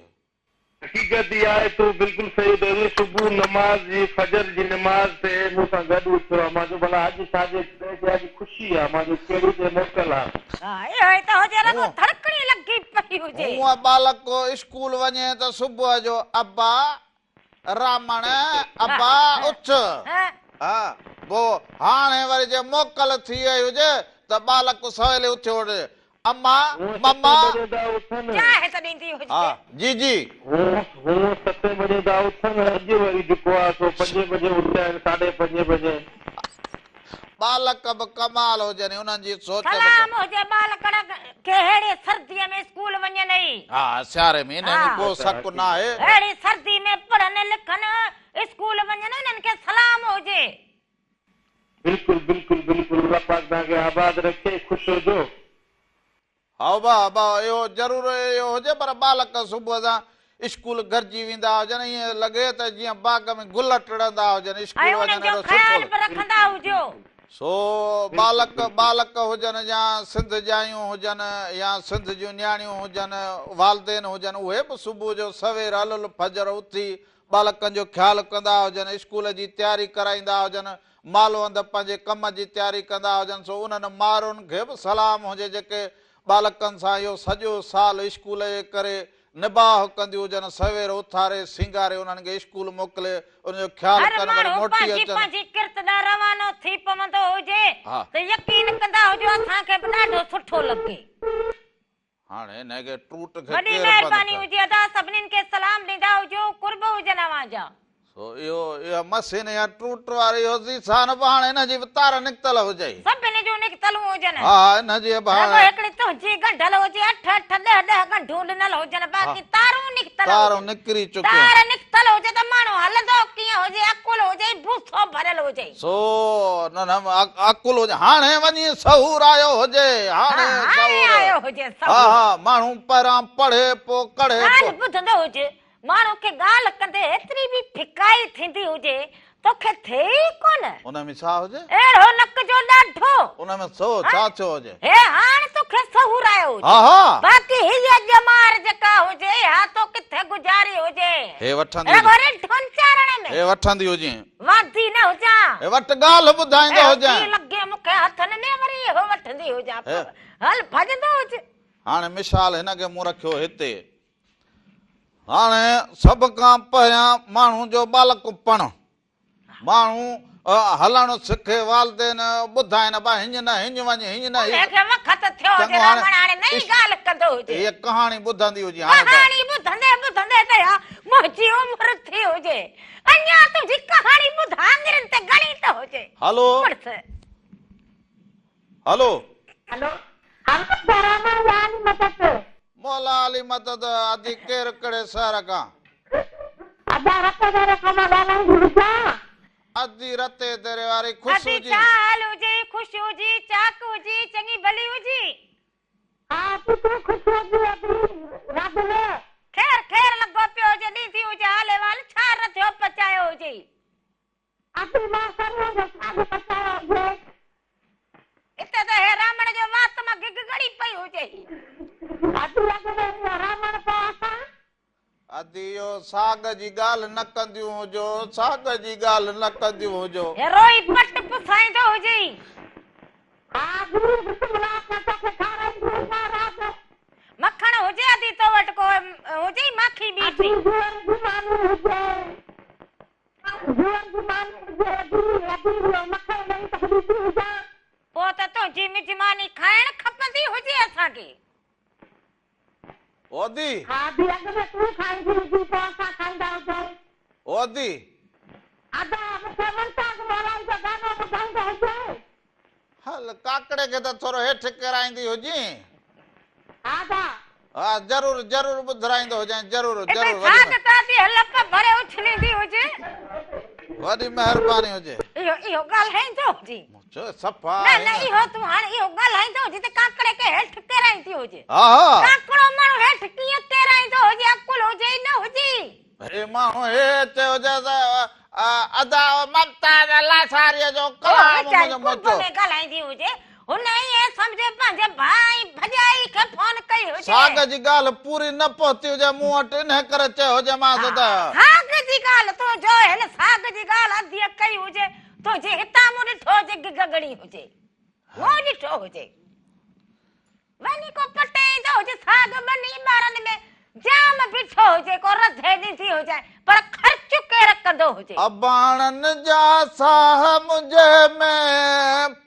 حقيقت اها آهي تون بلڪل صحيح ٿو چوين صبح نماز جي فجر جي نماز تي مون سان گڏ اٿيو آ مان چيو ڀلا اڄ ڇا جي ڪري چي اڄ خوشي آ مان چيو ڪهڙي تي موڪل آ. ها اهو ئي ته هجي رڳو ڌڙڪڻي لڳي پئي هجي. هونء ٻالڪ اسڪول وڃي ته صبح جو ابا رامڻ ابا اٿ. ها پوء هاڻي وري جي موڪل ٿي وئي هجي ته ٻالڪ سويل اٿيو وڃي اما، هونء مما. ستين بجي ٿا اٿن. چانهه ته ڏيندي هجي. ها، جي جي. هونء ستين بجي ٿا اٿن، اڄ وري جيڪو آ سو پنجين بجي اٿيا آهن، ساڍي پنجين بجي. ٻالڪ به ڪمال هجن، انهن جي سوچ به. سلام هجي ٻالڪڻ کي ههڙي سرديء ۾ اسڪول وڃن ئي. ها، سياري ۾ انهي ۾ ڪو شڪ ناهي. ههڙي سردي ۾ پڙهن لکن، اسڪول وڃن، انهن کي سلام هجي. بلڪل بلڪل بلڪل الله پاڪ توهان کي آباد رکي خوش هجو. هائو با با اهو ضرور اهو هجي پر ٻالڪ صبح سان اسڪول گڏجي ويندا هجن ائين لڳي ته جيئن باغ ۾ گل ٽڙندا هجن ۽ اسڪول انهن وڃن جو اهڙو سٺو خيال به رکندا هجو. سو ٻالڪ ٻالڪ هجن يا سنڌ ڄايون هجن يا سنڌ جون نياڻيون هجن والدين هجن اهي به صبح جو سوير الفجر اٿي ٻالڪن جو خيال ڪندا هجن، اسڪول جي تياري ڪرائيندا هجن، مالوند پنهنجي ڪم جي تياري ڪندا هجن، سو انهن مائرن کي به سلام هجي جيڪي ٻالڪن سان اهو سڄو سال اسڪول جي ڪري نباهه ڪنديون هجن، سوير اٿاري سينگاري انهن کي اسڪول موڪلي انهن جو خيال هر ڪن وري ماڻهو موٽي پنهنجي اچن. پنهنجي ڪرت ڏانهن روانو ٿي پوندو هجي ها. ته يقين ڪندا هجو اسان کي به ڏاڍو سٺو لڳي. هاڻي هن کي ٽوٽ کي وڏي ڪير بند مهرباني ڪري. هجي ادا سڀنين کي سلام ڏيندا هجو قرب هجن اوهان جا. سو اهو اها مشين يا ٽوٽ واري اهو ذيشان به هاڻي هن جي به تار نڪتل هجئي. سڀني جون نڪتلون هجن. ها ها هن جي به رڳو هاڻي. هڪڙي تنهنجي ڳنڍل هجي اٺ اٺ ڏهه ڏهه ڳنڍون ڏنل هجن باقي تارون نڪتل هجن. تارون نڪري چڪيون. تار نڪتل هجي ته ماڻهو هلندو ڪيئن هجي عقل هجئي بوسو ڀريل هجئي. سو نه نه عقل هجي هاڻي وڃي سهور آيو هجي هاڻي هاڻي سهور آيو هجي ها سهور. ها ماڻهو پهريان پڙهي پوء ڪڙهي پوء. ڳالهه ٻڌندو هج ماڻهو کي ڳالهه ڪندي ايتري به ڦڪائي ٿيندي هجي توکي ٿئي ئي ڪونه. ان ۾ ڇا هجي؟ اهڙو نڪ جو ڏاڍو. ان ۾ سو ڇا ٿيو هجي؟ هي هاڻ توکي. مونکي سهورايو هجي. ها ها. باقي هيء ڄمار جيڪا هجي اها تو ڪٿي گذاري هجي. هي وٺندي هجين. رڳو رڍن چارڻ ۾. هي وٺندي هجين. واندي نه هجان. هي وٽ ڳالهه ٻڌائيندو هجين. اهو ٿي لڳي مونکي هٿن ۾ وري اهو وٺندي هجان. هل ڀڄندو هج. هاڻي مثال هن کي مون رکيو هتي. هاڻي سڀ کان پهريان ماڻهو جو ٻالڪپڻ. ماڻهو هلڻ سکي والدين ٻڌائين ابا هيڃ نه هيڃ وڃ هيڃ نه هي. انهي کي وقت ٿيو هجي راوڻ هاڻي نئين ڳالهه ڪندو هجي. هيء ڪهاڻي ٻڌندي هجي هاڻي ته. ڪهاڻي ٻڌندي ٻڌندي ته اها منهنجي عمر ٿي هجي. اڃا تنهنجي ڪهاڻي ٻڌ آڱرين تي ڳڻي ته هجي. هلو. مڙس. هلو. هلو. هلو سراما يا علي مدد. مولا علي مدد ادي ڪير ڪهڙي شهر کان. ادا رتي ديري کان مان ڳالهائيندي هجان. ادي رتي ديري واري خوش ادي هجين. ڇا حال هجي خوش هجي چاڪ هجي چڱي ڀلي هجي. ها ادي تون خوش هجي ادي راڌل. خير خير لڳو پيو هجي ڏيندي هجي حال احوال ڇا رڌيو پچايو هجي. ادي مان سرهون جو ساڳ پچايو هجي. اتي ته هي رامڻ جي وات مان گگ ڳڙي پئي هجي. ادي اڳ ۾ اهو رامڻ پوء اسان. ادي اهو ساڳ جي ڳالهه نه ڪنديون هجو، ساڳ جي ڳالهه نه ڪنديون هجو. هي روئي پٽ پسائيندو هجي. ها گرو بسم الله سان توکي کارائيندي هجان راز. مکڻ هجي ادي تو وٽ ڪو هجي ماکي ٻيٽي. ادي جوئر جي ماني هجي. جوئر جي ماني هجي ادي ادي اهو مکڻ ڏئي ته ڏيندي هجان. پوء ته تنهنجي مزماني کائڻ کپندي هجي اسان کي. او ادي. ها ادي اڳ ۾ تون کائيندي هجين پوء اسان کائيندا هجون. او ادي. ادا مون کي ممتاز مولائي جو گانو ٻڌائيندو هجين. هل ڪاڪڙي کي ته ٿورو هيٺ ڪيرائيندي هجين. ها ادا. ها ضرور ضرور ٻڌرائيندو هجين ضرور اتي ضرور ساڳ ته ادي لپ ڀري اڇليندي هجي. وڏي مهرباني هجي. اهو اهو ڳالهائيندو هجين. چو صفا نه نه اهو تون هاڻ اهو ڳالهائيندو هجي ته ڪاڪڙي کي هيٺ ڪيرائيندي هجي. ها ها. ڪاڪڙو ماڻهو هيٺ ڪيئن ڪيرائيندو هجي عقل هجي نه هجي. هي ماڻهو هي چيو هجي ته ادا ممتاز لاشاريء جو ڪلام منهنجو قرب موچو. ۾ ڳالهائيندي هجي هن ائين سمجهي پنهنجي ڀاء ۽ ڀڄائي کي فون ڪئي هجي. ساڳ جي ڳالهه پوري نه پهتي هجي مون وٽ انهي ڪري چيو هجيمانس ته. ساڳ جي ڳالهه تون جو هن ساڳ جي ڳالهه اڌيء ڪئي هجي تنهنجي هتان مون ڏٺو هجي گگڙي هجي مون ڏٺو هجي. وڃي ڪو پٽي ايندو هجي ساڳ ٻنهي ٻارن ۾ جام بيٺو هجي ڪو رڌي ڏيندي هجانء پر خرچ ڪير ڪندو هجي. اباڻن جا ساهه منهنجي ۾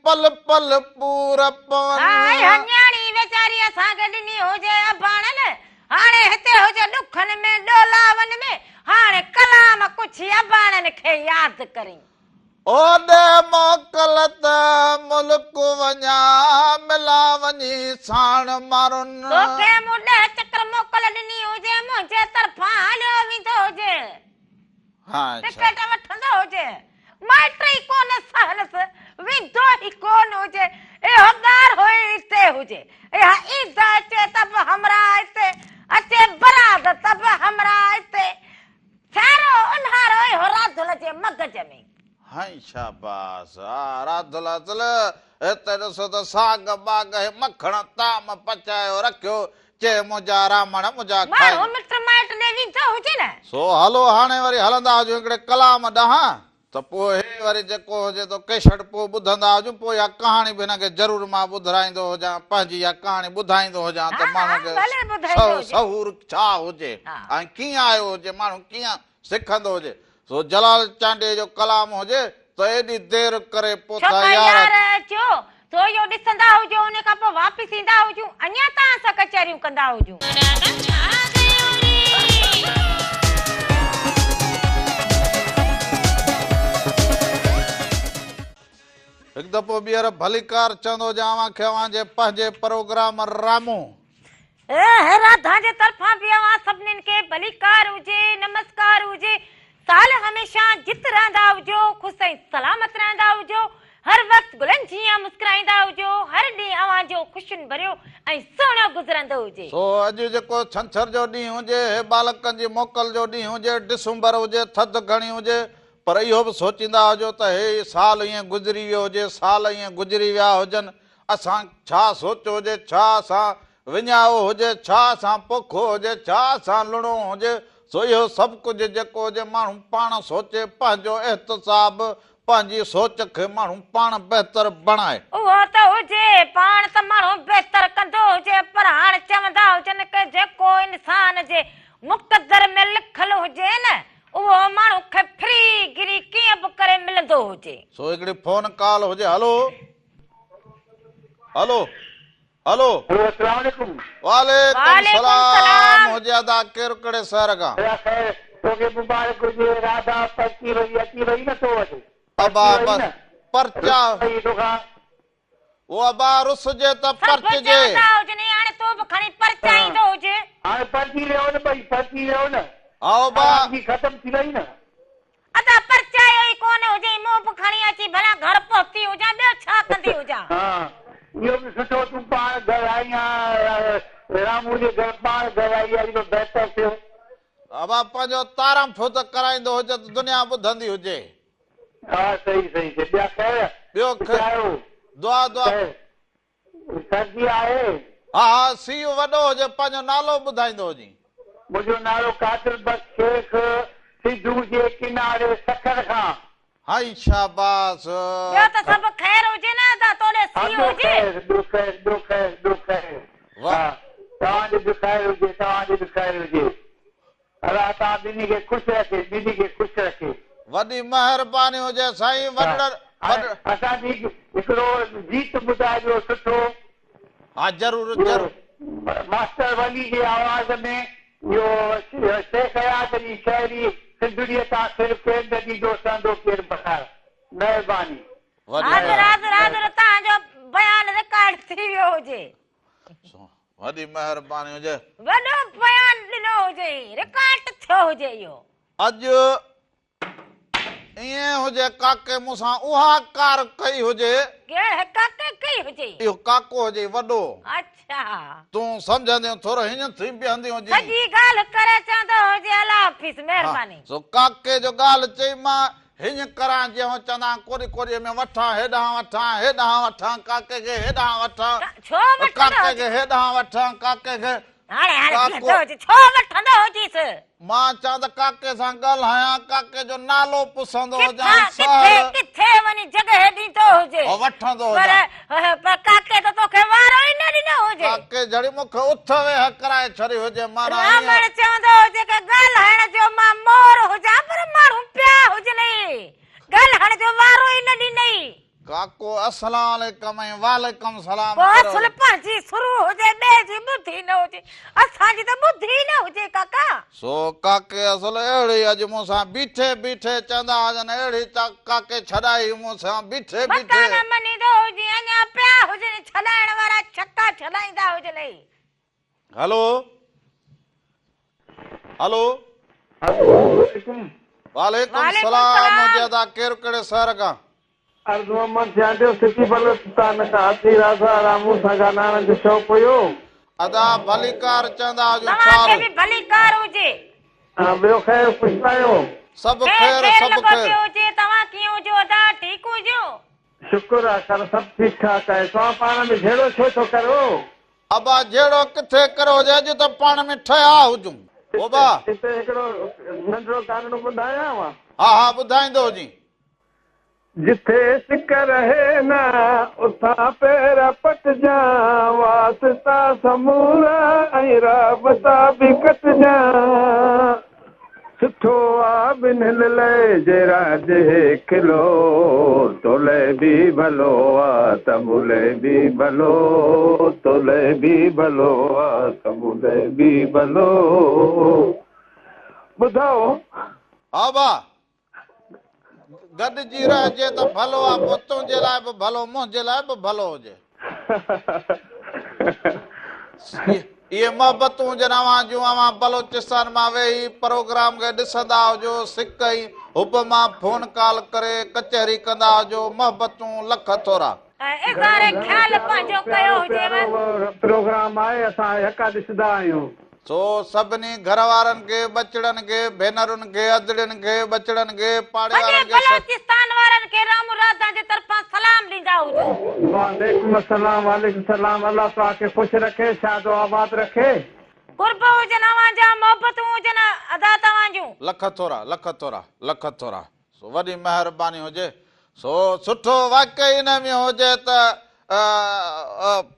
پل پل پور پون. ها اها نياڻي ويچاري اسان کي ڏني هجي اباڻن هاڻي هتي هجي ڏکن ۾ ڏولاون ۾ هاڻي ڪلام ڪڇي اباڻن کي ياد ڪرين. اوڏي موڪل ته ملڪ وڃان، ملان وڃي ساڻ مارن. توکي مون ڏهه چڪر موڪل ڏني هجي، منهنجي طرفان هليو ويندو هجين، ٽڪيٽ وٺندو هجين، مائٽ ئي ڪونه سهنس، ويندو ئي ڪونه هجي، اهو ڳارهو ئي اتي هجي، اها عيد اچي ته به همراهه اتي، اچي براد ته به همراهه اتي، سارو اونهارو اهو راڌل جي مغز ۾. هائين شاباس ها راڌل اصل هتي ڏسو ته ساڳ ٻاڳ هي مکڻ طعام پچايو رکيو چي منهنجا رامڻ منهنجا کائين. ماڻهو مٽ مائٽ ڏي ويندو هجي نه. سو هلو هاڻي وري هلندا هجون هڪڙي ڪلام ڏانهن. ته پوء هي وري جيڪو هجي تو ڪيسٽ پوء ٻڌندا هجون پوء اها ڪهاڻي به هن کي ضرور مان ٻڌرائيندو هجان پنهنجي اها ڪهاڻي ٻڌائيندو هجان ته ماڻهو کي شعور ڇا هجي ۽ ڪيئن آيو هجي ماڻهو ڪيئن سکندو هجي سو جلال چانڊيي جو ڪلام هجي ته ايڏي دير ڪري پوٿا يار اچو تو اهو ڏسندا هجو ان کان پوء واپس ايندا هجون اڃا توهان سان ڪچهريون ڪندا هجون. هڪ دفعو ٻيهر ڀليڪار چوندو هجان اوهان کي اوهان جي پنهنجي پروگرام رامون. راڌا جي طرفان به اوهان سڀنين کي ڀليڪار هجي نمسڪار هجي سال هميشه جت رهندا هجو خوش ۽ سلامت رهندا هجو هر وقت گلن جيان مسڪرائيندا هجو هر ڏينهن اوهان جو خوشين ڀريو ۽ سهڻو گذرندو هجي. سو اڄ جيڪو ڇنڇر جو ڏينهن هجي هي ٻالڪن جي موڪل جو ڏينهن هجي ڊسمبر هجي ٿڌ گهڻي هجي پر اهو به سوچيندا هجو ته هي سال ائين گذري ويو هجي سال ائين گذري ويا هجن. اسان ڇا سوچيو هجي، ڇا اسان وڃايو هجي، ڇا اسان پوکيو هجي، ڇا اسان لڻو هجي، سو اهو سڀ ڪجهه جيڪو هجي ماڻهو پاڻ سوچي، پنهنجو احتساب، پنهنجي سوچ کي ماڻهو پاڻ بهتر بڻائي. اهو ته هجي، پاڻ ته ماڻهو بهتر ڪندو هجي پر هاڻ چوندا هجن ڪه جيڪو انسان جي مقدر ۾ لکل هجي نه اهو ماڻهو کي ڦري گري ڪيئن به ڪري ملندو هجي. سو هڪڙي فون ڪال هجي هلو هلو هلو. هلو اسلام عليڪم. وعليڪم سلام هجي ادا ڪير ڪهڙي شهر کان. ادا خير توکي مبارڪ هجي راڌا پرچي وئي اچي وئي نه تو وٽ. ابا بس پرچا. وئي توکان. او ابا رسجي ته سڀ پرچجي. چوندا هجن هاڻي تون به کڻي پرچائيندو هج. هاڻي پرچي ويو نه ٻئي پرچي ويو نه. ها ابا. آرامگي ختم ٿي وئي نه. ادا پرچايو ئي ڪونه هجئي مون به کڻي اچي ڀلا گهر پهتي هجان ٻيو ڇا ڪندي هجان. ها اهو به سٺو تون پاڻ گهر آئي آن رامو جي گهر پاڻ گهر آئي آ اهو بهتر ٿيو. ابا پنهنجو تعارف ته ڪرائيندو هج ته دنيا ٻڌندي هجي. ها صحيح صحيح صحيح ٻيا خير ٻيو خير دعا دعا. خير سردي آهي. ها ها سيء وڏو هجي پنهنجو نالو ٻڌائيندو هجين. منهنجو نالو قادر بخش شيخ سنڌو جي ڪناري سکر کان. هائي شاباس. ٻيو ته سڀ خير هجي نه ادا توڏي ها سيء ٻيو هجي. خير ٻيو خير ٻيو خير ٻيو خير واھ. ها توهان جو به خير هجي توهان جو به خير هجي الله توهان ٻنهي کي خوش رکي ٻنهي کي خوش رکي. وڏي مهرباني هجي سائين ها وڏڙ هاڻي وڏ. اسان کي هڪڙو گيت ٻڌائجو سٺو. ها ضرور اهو ضرور. ماستر ولي جي آواز ۾ اهو شيخ اياز جي شاعري سنڌڙيء تان سر ڪير نه ڏيندو سهندو ڪير بخار. مهرباني. وڏي حاضر حاضر حاضر توهان جو بيان رڪارڊ ٿي ويو هجي. وڏي مهرباني هجي. وڏو بيان ڏنو هجي رڪارڊ ٿيو هجي اهو. اڄ ائين هجي ڪاڪي مون سان اها ڪار ڪئي هجي. ڪهڙي ڪاڪي ڪئي هجي. اهو ڪاڪو هجي وڏو. اڇا. تون سمجهندين ٿورو هينئن ٿي بيهندي هجين. سڄي ڳالهه ڪري چوندو هجي الله حافظ مهرباني. سو ڪاڪي جو ڳالهه چئي مان هينئن ڪران جيئن هو چوندا آهن ڪوڏي ڪوڏيء ۾ وٺان هيڏانهن وٺان هيڏانهن وٺان ڪاڪي کي هيڏانهن وٺان ڇو وٺندو ڪاڪي هجي. کي هيڏانهن وٺان ڪاڪي کي هاڻي هاڻي ڪاڪو. بيهندو هجي ڇو وٺندو هجيس. مان چوان ته ڪاڪي سان ڳالهايان، ڪاڪي جو نالو پسندو ڪٿان هجان، ڪٿي سهر. ڪٿي وڃي جڳهه ڏيندو هجي. وٺندو پر هجان. پر ڪاڪي ته توکي وارو ئي نه ڏنو هجي. ڪاڪي جھڙي مون کي اٿ ويهه ڪرائي ڇڏي هجي، معنيٰ ائين. راوڻ چوندو هجي ته ڳالهائڻ جو مان مور هجان پر ماڻهو پيا هجنئي، ڳالهائڻ جو وارو ئي نه ڏنئي. ڪاڪو اسلام عليڪم ۽ وعليڪم سلام پوء ڪريو. اصل پنهنجي سرو هجي ٻئي جي ٻڌي نه هجي. اسان جي ته ٻڌي نه هجي ڪاڪا. سو ڪاڪي اصل اهڙي اڄ مون سان بيٺي بيٺي چوندا هجن اهڙي ڪاڪي ڇڏائي مون سان بيٺي بيٺي. متان نه مڃيندو هجين اڃا پيا هجن ڇڏائڻ وارا ڇڪا ڇڏائيندا هجنئي. هلو هلو. السلام عليڪم. وعليڪم وعليڪم سلام سلام. هجي ادا ڪير ڪهڙي شهر کان. عرض محمد چانڊيو سٽي بلوچستان کان اٿي راڌا رامون سان ڳالهائڻ جو شوق هيو. ادا ڀليڪار چوندا هجون توهان کي ڇارو. به ڀليڪار هجي. ها ٻيو خير خوش آهيو. سڀ خير خير خير سڀ لڳو خير. پيو هجي توهان ڪيئن هجو ادا ٺيڪ هجو. شڪر آ سر سڀ ٺيڪ ٺاڪ آهي توهان پاڻ ۾ جهيڙو ڇو ٿو ڪريو. ابا جهيڙو ڪٿي ڪريو هجي اڄ ته پاڻ ۾ ٺهيا هجون ابا. هتي هڪڙو ننڍڙو گانڙو ٻڌايانو. ها ها ٻڌائيندو هجين. جٿي سڪ رهي نه اٿان پير پٽجان واسطا سمورا ۽ رابطا به ڪٽجان. سٺو آ ٻنهن لئه جي راڄ هيڪلو، تو لئه به ڀلو آ ته مون لئه به ڀلو، تو لئه به ڀلو آ ته مون لئه به ڀلو. ٻڌاء. ها ڀا، گڏجي رهجي ته ڀلو آ، پوء تنهنجي لاء به ڀلو، منهنجي لاء به ڀلو هجي. اهي محبتون هجن اوهان جون، اوهان بلوچستان مان ويهي پروگرام کي ڏسندا هجو، سڪ ۽ حب مان فون ڪال ڪري ڪچهري ڪندا هجو، محبتون لک ٿورا. ۽ اظهار خيال پنهنجو ڪيو هجيو. پروگرام آهي اسان يڪا ڏسندا آهيون. سو سڀني گهر وارن کي، ٻچڙن کي، ڀينرن کي، ادڙين کي، ٻچڙن کي، پاڙي سڄي وارن کي. بلوچستان وارن کي رام راڌا جي طرفان سلام ڏيندا هجو. وعليڪم السلام وعليڪم السلام الله توهان کي خوش رکي شاد و آباد رکي. قرب هجن اوهان جا محبتون هجن ادا توهان جون. لک ٿورا لک ٿورا لک ٿورا سو وڏي مهرباني هجي سو سٺو واقعي ان ۾ هجي ته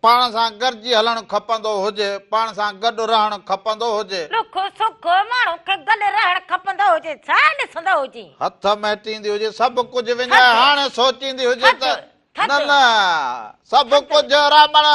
پاڻ سان گڏجي هلڻ کپندو هجي پاڻ سان گڏ رهڻ کپندو هجي. ڏک سک ماڻهو کي گڏ رهڻ کپندو هجي ڇا ڏسندو هجين. هٿ مهٽيندي هجي سڀ ڪجهه وڃائي هاڻي سوچيندي هجي ته نه نه سڀ ڪجهه رامڻ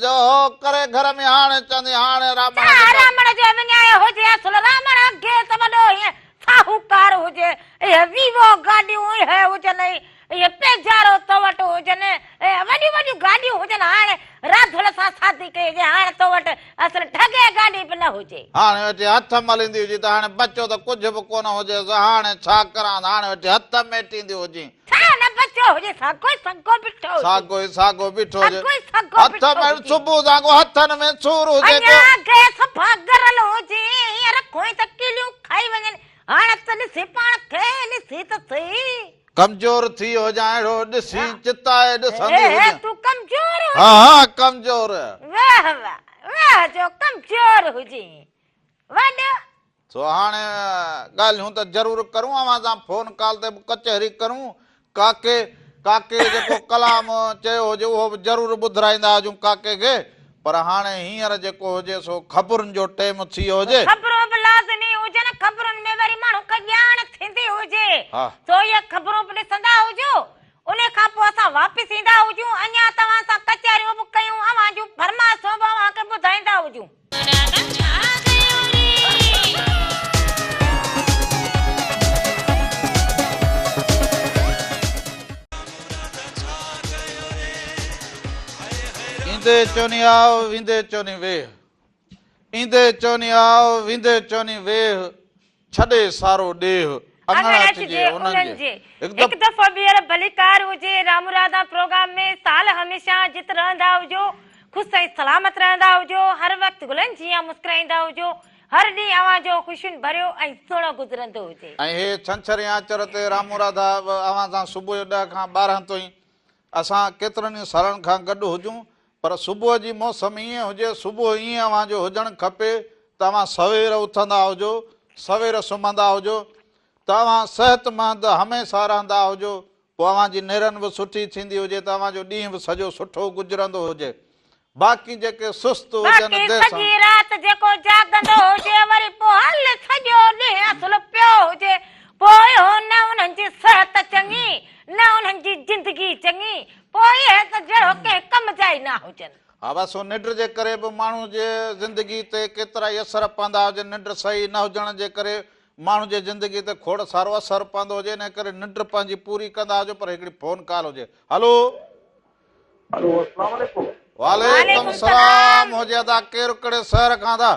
جو هو ڪري گهر ۾ هاڻي چوندي هاڻي رامڻ جو رامڻ جو وڃايو هجي اصل رامڻ اڳي ته وڏو هيئن ساهوڪار هجي اهي ويوو گاڏيون اهي هجن اهي پيجارو تو وٽ هجن اهي وڏيون وڏيون گاڏيون هجن هاڻي راڌل سان شادي ڪئي هجي هاڻي تو وٽ اصل ڍڳي گاڏي به نه هجي. هاڻي ويٺي هٿ مليندي هجي ته هاڻي بچو ته ڪجهه به ڪونه هجيس هاڻي ڇا ڪران هاڻي ويٺي هٿ ميٽيندي هجين. ڇا نه بچو هجي ساڳو ئي ساڳو بيٺو هجي. ساڳو ئي ساڳو بيٺو هجي. ساڳو ئي ساڳو هٿ بيٺو ۾ هجي. صبح سان ڪو هٿن ۾ سور هجي ڪو. اڃا گئس ڀاڳرل هجي هينئر کوئين ته ڪيليون کائي وڃن هاڻ ته ڏسي پاڻ کي ڏسي ته سهي. ڪمزور ٿي هجان اهڙو ڏسين چتائي ڏسندي هجين. تون ڪمزور هجين. ها ها ڪمزور. واهه واهه واهه جو ڪمزور هجين. وڏ. سو هاڻي ڳالهيون ته ضرور ڪرون اوهان سان فون ڪال تي به ڪچهري ڪرون ڪاڪي ڪاڪي جيڪو ڪلام چيو هجي اهو به ضرور ٻڌرائيندا هجون ڪاڪي کي پر هاڻي هينئر جيڪو هجي سو خبرن جو ٽيم ٿي ويو هجي. خبرون به لازمي هجن خبرن ۾ وري ماڻهو کي ڄاڻ ٿيندي هجي سو اهي خبرون به ڏسندا هجو انهي کان پوء اسان واپس ايندا هجون اڃا توهان سان ڪچهريون به ڪيون اوهان جون فرمائشون به اوهان کي ٻڌائيندا هجون. ايندي چوني آء ويندي چوني ويهه ايندي چوني آء ويندي چوني ويهه ڇڏي سارو ڏيهه اڱڻ اچجي انهن جي. هڪ دفعو ٻيهر ڀليڪار هجي رامرادا پروگرام ۾ سال هميشه جت رهندا هجو خوش ۽ سلامت رهندا هجو هر وقت گلن جيان مسڪرائيندا هجو هر ڏينهن اوهان جو خوشين ڀريو ۽ سهڻو گذرندو هجي. ۽ هي ڇنڇر يا آچر تي راموراڌا اوهان سان صبح جو 10 کان 12 توئين اسان ڪيترن ئي سالن کان گڏ هجون پر صبح جي موسم ائين هجي، صبح ائين اوهان جو هجڻ کپي ته اوهان سوير اٿندا هجو، سوير سمهندا هجو ته اوهان صحتمند هميشه رهندا هجو، پوء اوهان جي نيرن به سٺي ٿيندي هجي ته اوهان جو ڏينهن به سڄو سٺو گذرندو هجي. باقي جيڪي سست هجن باقي دير سان. سڄي رات جيڪو جاڳندو هجي وري پوء هل سڄو ڏينهن اصل پيو هجي پوء اهو نه انهن جي صحت چڱي نه انهن جي زندگي چڱي پوء اهي ته جهڙو ڪنهن ڪم جا ئي نه هجن. ها بس سو ننڊ جي ڪري به ماڻهو جي زندگي تي ڪيترائي اثر پوندا هجن، ننڊ صحيح نه هجڻ جي ڪري ماڻهو جي زندگي تي کوڙ سارو اثر پوندو هجي انهي ڪري ننڊ پنهنجي پوري ڪندا هجو پر هڪڙي فون ڪال هجي. هلو. هلو اسلام عليڪم. وعليڪم السلام هجي ادا ڪير ڪهڙي شهر کان ادا.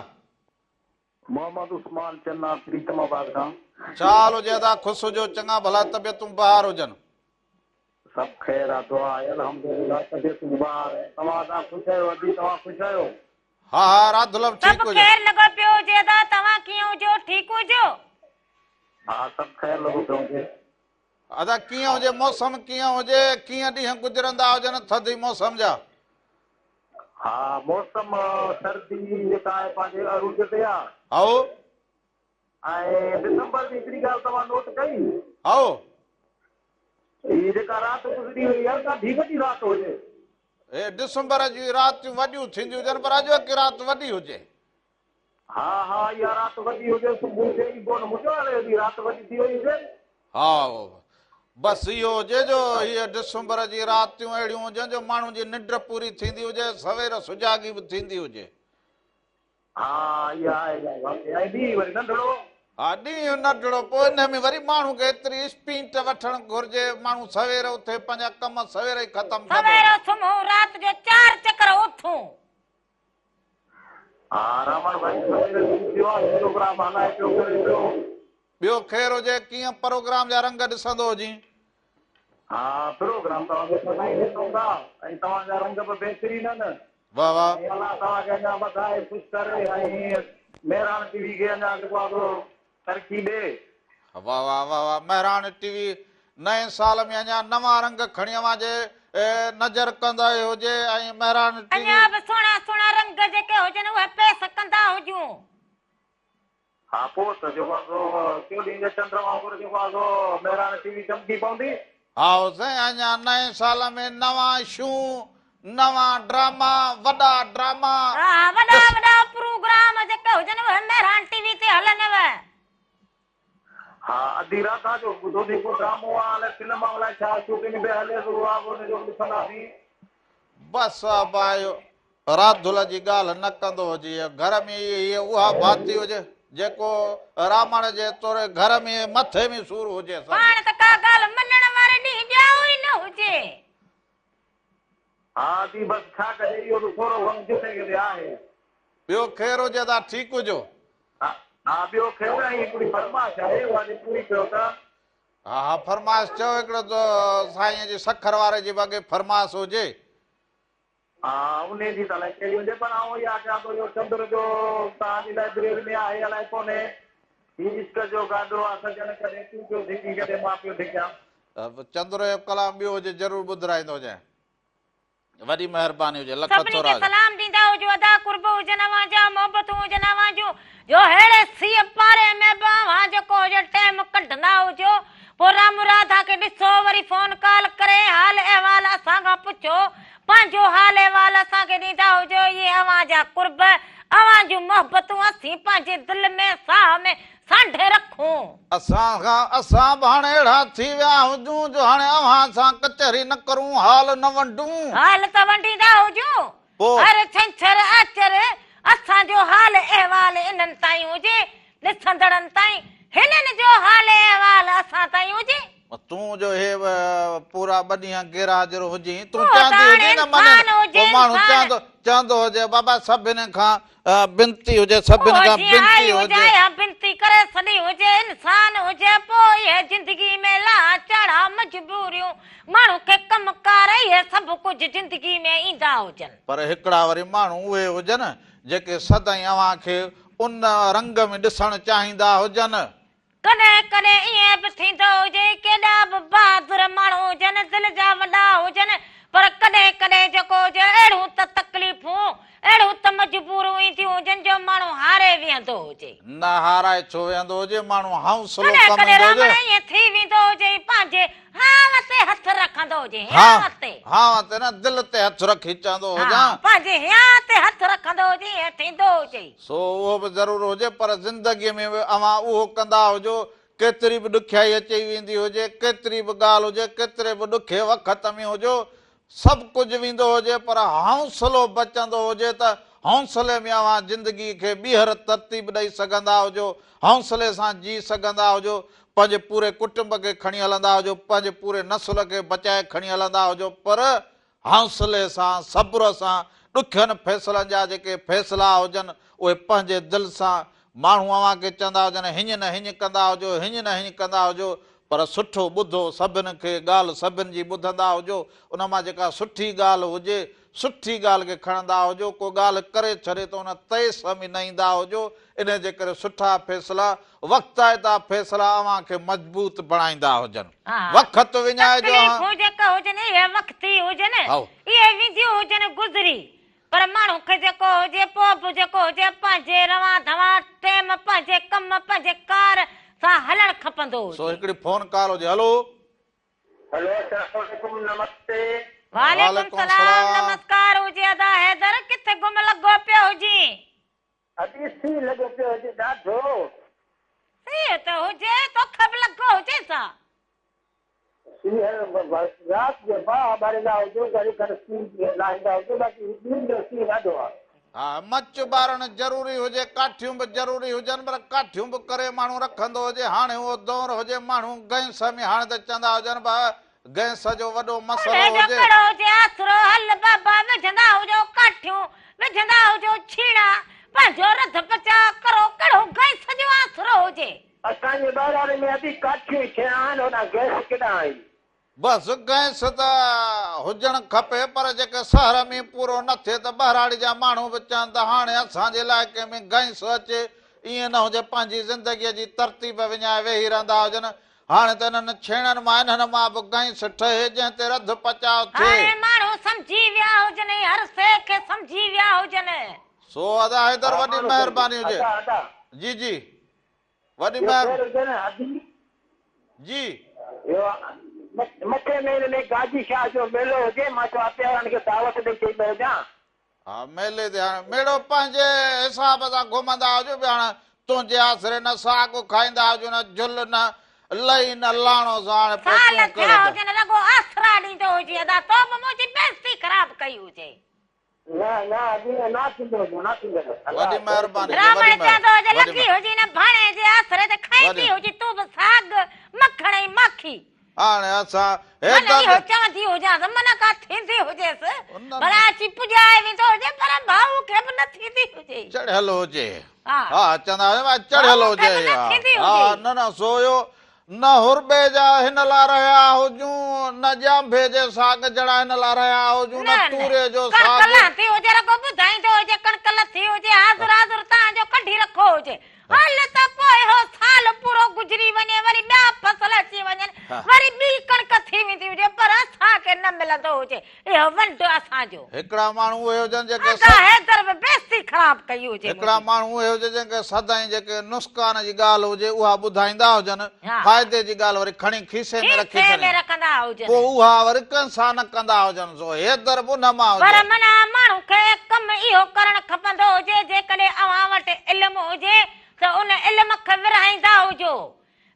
محمد عثمان چنا پريتم آباد کان. ڇا حال هجي ادا خوش هجو چڱا ڀلا طبيعتون بهار هجن. سڀ خير آ دعا آهي الحمدلله طبيعتون بهار آهن توهان ادا خوش آهيو ادي توهان خوش آهيو. ها ها راڌلو سڀ ٺيڪ هجي. خير لڳو پيو هجي ادا توهان ڪيئن هجو ٺيڪ هجو. ها سڀ خير لڳو پيو هجي. ادا ڪيئن هجي موسم ڪيئن هجي ڪيئن ڏينهن گذرندا هجن ٿڌي موسم جا. ها موسم سردي جيڪا آهي پنهنجي عروج تي آ. هائو. ۽ ڊسمبر جي هڪڙي ڳالهه توهان نوٽ ڪئي؟ هائو. هي جيڪا رات گذري وئي يار ڏاڍي وڏي رات هجي. هي ڊسمبر جون راتيون وڏيون ٿينديون هجن پر اڄوڪي رات وڏي هجي. ها ها اها رات وڏي هجي صبح ٿئي ئي ڪونه منهنجو هاڻي ايڏي رات وڏي ٿي وئي هجي. ها بس اهو هجي جو هيء ڊسمبر جي راتيون اهڙيون هجن جو ماڻهو جي ننڊ پوري ٿيندي هجي سوير سجاڳي به ٿيندي هجي. ها اها آهي ڳالهه واقعي ۽ ڏينهن وري ننڍڙو. ها ڏينهن ننڍڙو پوء انهي ۾ وري ماڻهو کي ايتري اسپينٽ وٺڻ گهرجي ماڻهو سوير اٿي پنهنجا ڪم سوير ئي ختم ڪندو سوير سمهون رات جو چار چڪر اٿون. ها رامڻ ڀائي سوير شروع ٿيو آ پروگرام هلائي پيو ڪري پيو. ٻيو خير هجي ڪيئن پروگرام جا رنگ ڏسندو هجين. ها پروگرام توهان جو سدائين ڏسون ٿا ۽ توهان جا رنگ به بهترين آهن. واه واه. ۽ الله توهان کي اڃا وڌائي خوش ڪري ۽ هيئن مهراڻ ٽي وي کي اڃا جيڪو آ سو ترقي ڏي. واه واه واه واه مهراڻ ٽي وي نئين سال ۾ اڃا نوان رنگ کڻي اوهان جي نظر ڪندي هجي ۽ مهراڻ ٽي وي. اڃا به سهڻا سهڻا رنگ جيڪي هجن اهي پيس ڪندا هجون. ها پوء ته جيڪو آ سو چوڏهين جي چنڊ وانگر جيڪو آ سو مهراڻ ٽي وي چمڪي پوندي. هائو سائين اڃا نئين سال ۾ نوان شون، نوان ڊراما، وڏا ڊراما. ها وڏا وڏا پروگرام جيڪي هجن اهي مهراڻ ٽي وي تي هلنو. ها ادي راڌا جو ٻڌو ٿي ڪو ڊرامو آ الائي فلم آ الائي ڇا شوٽنگ به هلي ٿو اها به ان جو به ڏسنداسين. بس ابا اهو راڌل جي ڳالهه نه ڪندو هجي گهر ۾ هي اها ڀاتي هجي جيڪو رامڻ جي طور گهر ۾ مٿي ۾ سور هجيس. پاڻ ته ڪا ڳالهه مڃڻ واري ڏينهن ڄائو ئي نه هجي. ها ادي بس ڇا ڪجي اهو ته ٿورو غم جٿي ڪٿي آهي. ٻيو خير هجي ادا ٺيڪ هجو. ها ٻيو خير ۽ هڪڙي فرمائش آهي اها جي پوري ڪيو ته. ها ها فرمائش چئو هڪڙو ته سائين جي سکر واري جي به اڳي فرمائش هجي. ها انهي جي ته الائي ڪهڙي هجي پر آئون اها چوان ٿو اهو چندر جو توهان جي لائبريري ۾ آهي الائي ڪونهي هي عشق جو گاڏو آ سڄڻ ڪڏهن تون پيو ڌڪين ڪڏهن مان پيو ڌڪيان. چندر جو ڪلام ٻيو هجي ضرور ٻڌرائيندو هجين. وڏي مهرباني هجي لک سڀني ٿورا کي سلام ڏيندا هجو ادا قرب هجن اوهان جا محبتون هجن اوهان جون جو ههڙي سيء پاري ۾ به اوهان جيڪو هجي ٽيم ڪڍندا هجو پو رام راڌا کي ڏسو وري فون ڪال ڪري حال احوال اسان کان پڇو پنهنجو حال احوال اسان کي ڏيندا هجو اهي اوهان جا قرب اوهان جون محبتون اسين پنهنجي دل ۾ ساهه ۾ سانڍي رکون. اسان کان اسان به هاڻي اهڙا ٿي ويا هجون جو هاڻي اوهان سان ڪچهري نه ڪرون، حال نه ونڊون. حال ته ونڊيندا هجون. پوء. هر ڇنڇر آچر اسان جو حال احوال انهن تائين هجي، ڏسندڙن تائين، هنن جو حال احوال اسان تائين هجي. تون جو هي پورا ٻه ڏينهن غير حاضر هجين، تون اهو ته چوندي هاڻي هجين نه منين، انسان هجي، پوء ماڻهو انسان. چوندو چوندو هجي بابا سڀني کان بنتي هجي، سڀني اهو کان جيئن بنتي آئي هجي. هجي يا بنتي ڪري سڏي هجي، انسان هجي، پوء اهي زندگي ۾ لاها چاڙها، مجبوريون، ماڻهو کي ڪم ڪار اهي سڀ ڪجهه زندگي ۾ ايندا هجن. پر هڪڙا وري ماڻهو اهي هجن، جيڪي سدائين اوهان کي ان رنگ ۾ ڏسڻ چاهيندا هجن. ڪڏهن ڪڏهن ائين به ٿيندو هجي، ڪيڏا به بهادر ماڻهو هجن، دل جا وڏا هجن، پر ڪڏهن ڪڏهن جيڪو هجي اهڙيون ته تڪليفون، اهڙيون ته مجبوريون اينديون هجن جو ماڻهو هاري ويهندو هجي. نه هارائي ڇو ويهندو هجي، ماڻهو حوصلو ڪڏهن ڪم ڪڏهن ايندو هجي. رامڻ ائين ٿي ويندو هجي ۽ پنهنجي هانء تي هٿ رکندو هجي، هيانء تي. هانء تي نه، دل تي هٿ رکي چوندو ها، هجان. پنهنجي هيانء تي هٿ رکندو هجي، ائين ٿيندو هجي. سو اهو به ضرور هجي پر زندگيء ۾ به اوهان اهو ڪندا هجو، ڪيتري به ڏکيائي اچي ويندي هجي، ڪيتري به ڳالهه هجي، ڪيتري به ڏکي وقت ۾ هجو، سڀ ڪجهه ويندو هجي پر حوصلو بچندو هجي ته حوصلي ۾ اوهان زندگيء کي ٻيهر ترتيب ڏئي سگهندا هجو، حوصلي سان جي سگهندا هجو، پنهنجي پوري ڪٽنب کي کڻي هلندا هجو، پنهنجي پوري نسل کي بچائي کڻي هلندا هجو پر حوصلي سان، صبر سان، ڏکين فيصلن جا جيڪي فيصلا هجن، اهي پنهنجي دل سان، ماڻهو اوهان کي چوندا هجن هيئن نه هيئن ڪندا هجو، هيئن نه هيئن ڪندا هجو، پر سٺو ٻڌو، سڀن کي، ڳالهه سڀن جي ٻڌندا هجو، ان مان جيڪا سٺي ڳالهه هجي، سٺي ڳالهه کي کڻندا هجو، ڪو ڳالهه ڪري ڇڏي ته ان تيس ۾ نه ايندا هجو، انهي جي ڪري سٺا فيصلا، وقتائتا فيصلا اوهان کي مضبوط بڻائيندا هجن. وقت وڃائجو اوهان. تڪليفون جيڪي هجن اهي وقتي هجن، اهي وينديون هجن گذري، پر ماڻهو کي جيڪو هجي پوء به جيڪو هجي پنهنجي روان ڌوان ٽيم پنهنجي ڪم پنهنجي ڪار سان هلڻ کپندو هجي. سو هڪڙي فون ڪال هجي. هلو. هلو السلام عليڪم نمستي. وعليڪم سلام نمسڪار هجي ادا حيدر ڪٿي گم لڳو پيو هجين. ادي سيء لڳو پيو هجي ڏاڍو. سيء ته هجي توکي به لڳو هجي ڇا. سيء رات جو باهه ٻاريندا هجو گهڙي کن سيء لاهيندا هجو باقي ڏينهن جو سيء ڏاڍو آ. ها مچ ٻارڻ ضروري هجي ڪاٺيون به ضروري هجن پر ڪاٺيون به ڪري ماڻهو رکندو هجي هاڻي اهو دور هجي ماڻهو گئس ۾ هاڻي ته چوندا هجن ڀا گئس جو وڏو مسئلو انهيء جو هجي. ڪهڙو هجي آسرو، هل بابا وجهندا هجو ڪاٺيون، وجهندا هجو ڇيڻا، پنهنجو رڌ پچاء ڪرو، ڪهڙو گئس جو آسرو هجي. اسان جي ٻهراڙي ۾ ادي ڪاٺيون ئي ڇيڻا آهن، هوڏانهن گئس ڪيڏانهن آئي. بس گئس ته هجڻ کپي پر جيڪي شهر ۾ پورو نه ٿئي ته ٻهراڙي جا ماڻهو به چون ته هاڻي اسان جي علائقي ۾ گئس اچي، ائين نه هجي پنهنجي زندگيء جي ترتيب وڃائي ويهي رهندا هجن. هاڻي ته انهن ڇيڻن مان انهن مان به گئس ٺهي جنهن تي رڌ پچاء ٿئي. هاڻي ماڻهو سمجهي ويا هجن ۽ هر شيء کي سمجهي ويا هجن. سو ادا حيدر وڏي مهرباني هجي. جي جي وڏي مهر جي. مٿين مهيني ۾ گاجي شاهه جو ميلو هجي مان چيو آپي وارن کي دعوت ڏئي چئيندو هجان. ها ميلي تي هاڻي ميڙو پنهنجي حساب سان گهمندا هجو به هاڻي تنهنجي آسري نه ساڳ کائيندا هجون نه جهل نه لئي نه لاڻو سو هاڻي پوء سال تون ٿيا ڪهڙو ته. هجن رڳو آسرا ڏيندو هجين ادا تو به منهنجي بيعزتي خراب ڪئي هجي. نه نه ادي ائين نه ٿيندو نه ٿيندو وڏي مهرباني جي راوڻ وڏي چوندو هجي وڏي لڳي هجي نه ڀاڻي جي آسري تي کائيندي وڏي هجي تون به ساڳ مکڻ ۽ ماکي. هاڻي اسان من هيدر اهو چوندي هجانس من ڪا ٿيندي هجيس ڀلا اچي پڄائي ويندو هجي پر ڀائو کي به نه ٿيندي هجي. چڙهيل هجي ها چوندا هيا ڀائي چڙهيل ڀائو کي هجي به نه ها ٿيندي ها هجي. نه نه سو اهو نه هرٻي جا هن لا رهيا هجون نه ڄانڀي جي ساڳ جهڙا هن لا رهيا هجون نه نه نه توري جو ڪڻڪ ساڳ. لهندي هجي رڳو ٻڌائيندو هجي ڪڻڪ لٿي هجي حاضر حاضر تان جو ڪڍي رکو هجي هل ته پوء اهو سال پورو گذري وڃي وري ٻيا فصل اچي وڃن وري ٻي ڪڻڪ ٿي ويندي هجي پر اسان کي نه ملندو هجي اهو ونڊ اسان جو. هڪڙا ماڻهو اهي هجن جيڪي ادا حيدر به بيستي خراب ڪئي هجي هڪڙا منهنجي. ماڻهو اهي هجن جن کي سدائين جيڪي نسقان جي ڳالهه هجي اها ٻڌائيندا هجن فائدي جي ڳالهه وري کڻي کيسي ۾ رکي کيسي ۾ ڇڏين رکندا هجن. پوء اها وري ڪنهن سان نه ڪندا هجن سو حيدر به ان مان پر هجي. معنيٰ ماڻهو کي ڪم اهو ڪرڻ کپندو هجي جيڪڏهن اوهان وٽ علم هجي ته ان علم کي ورهائيندا هجو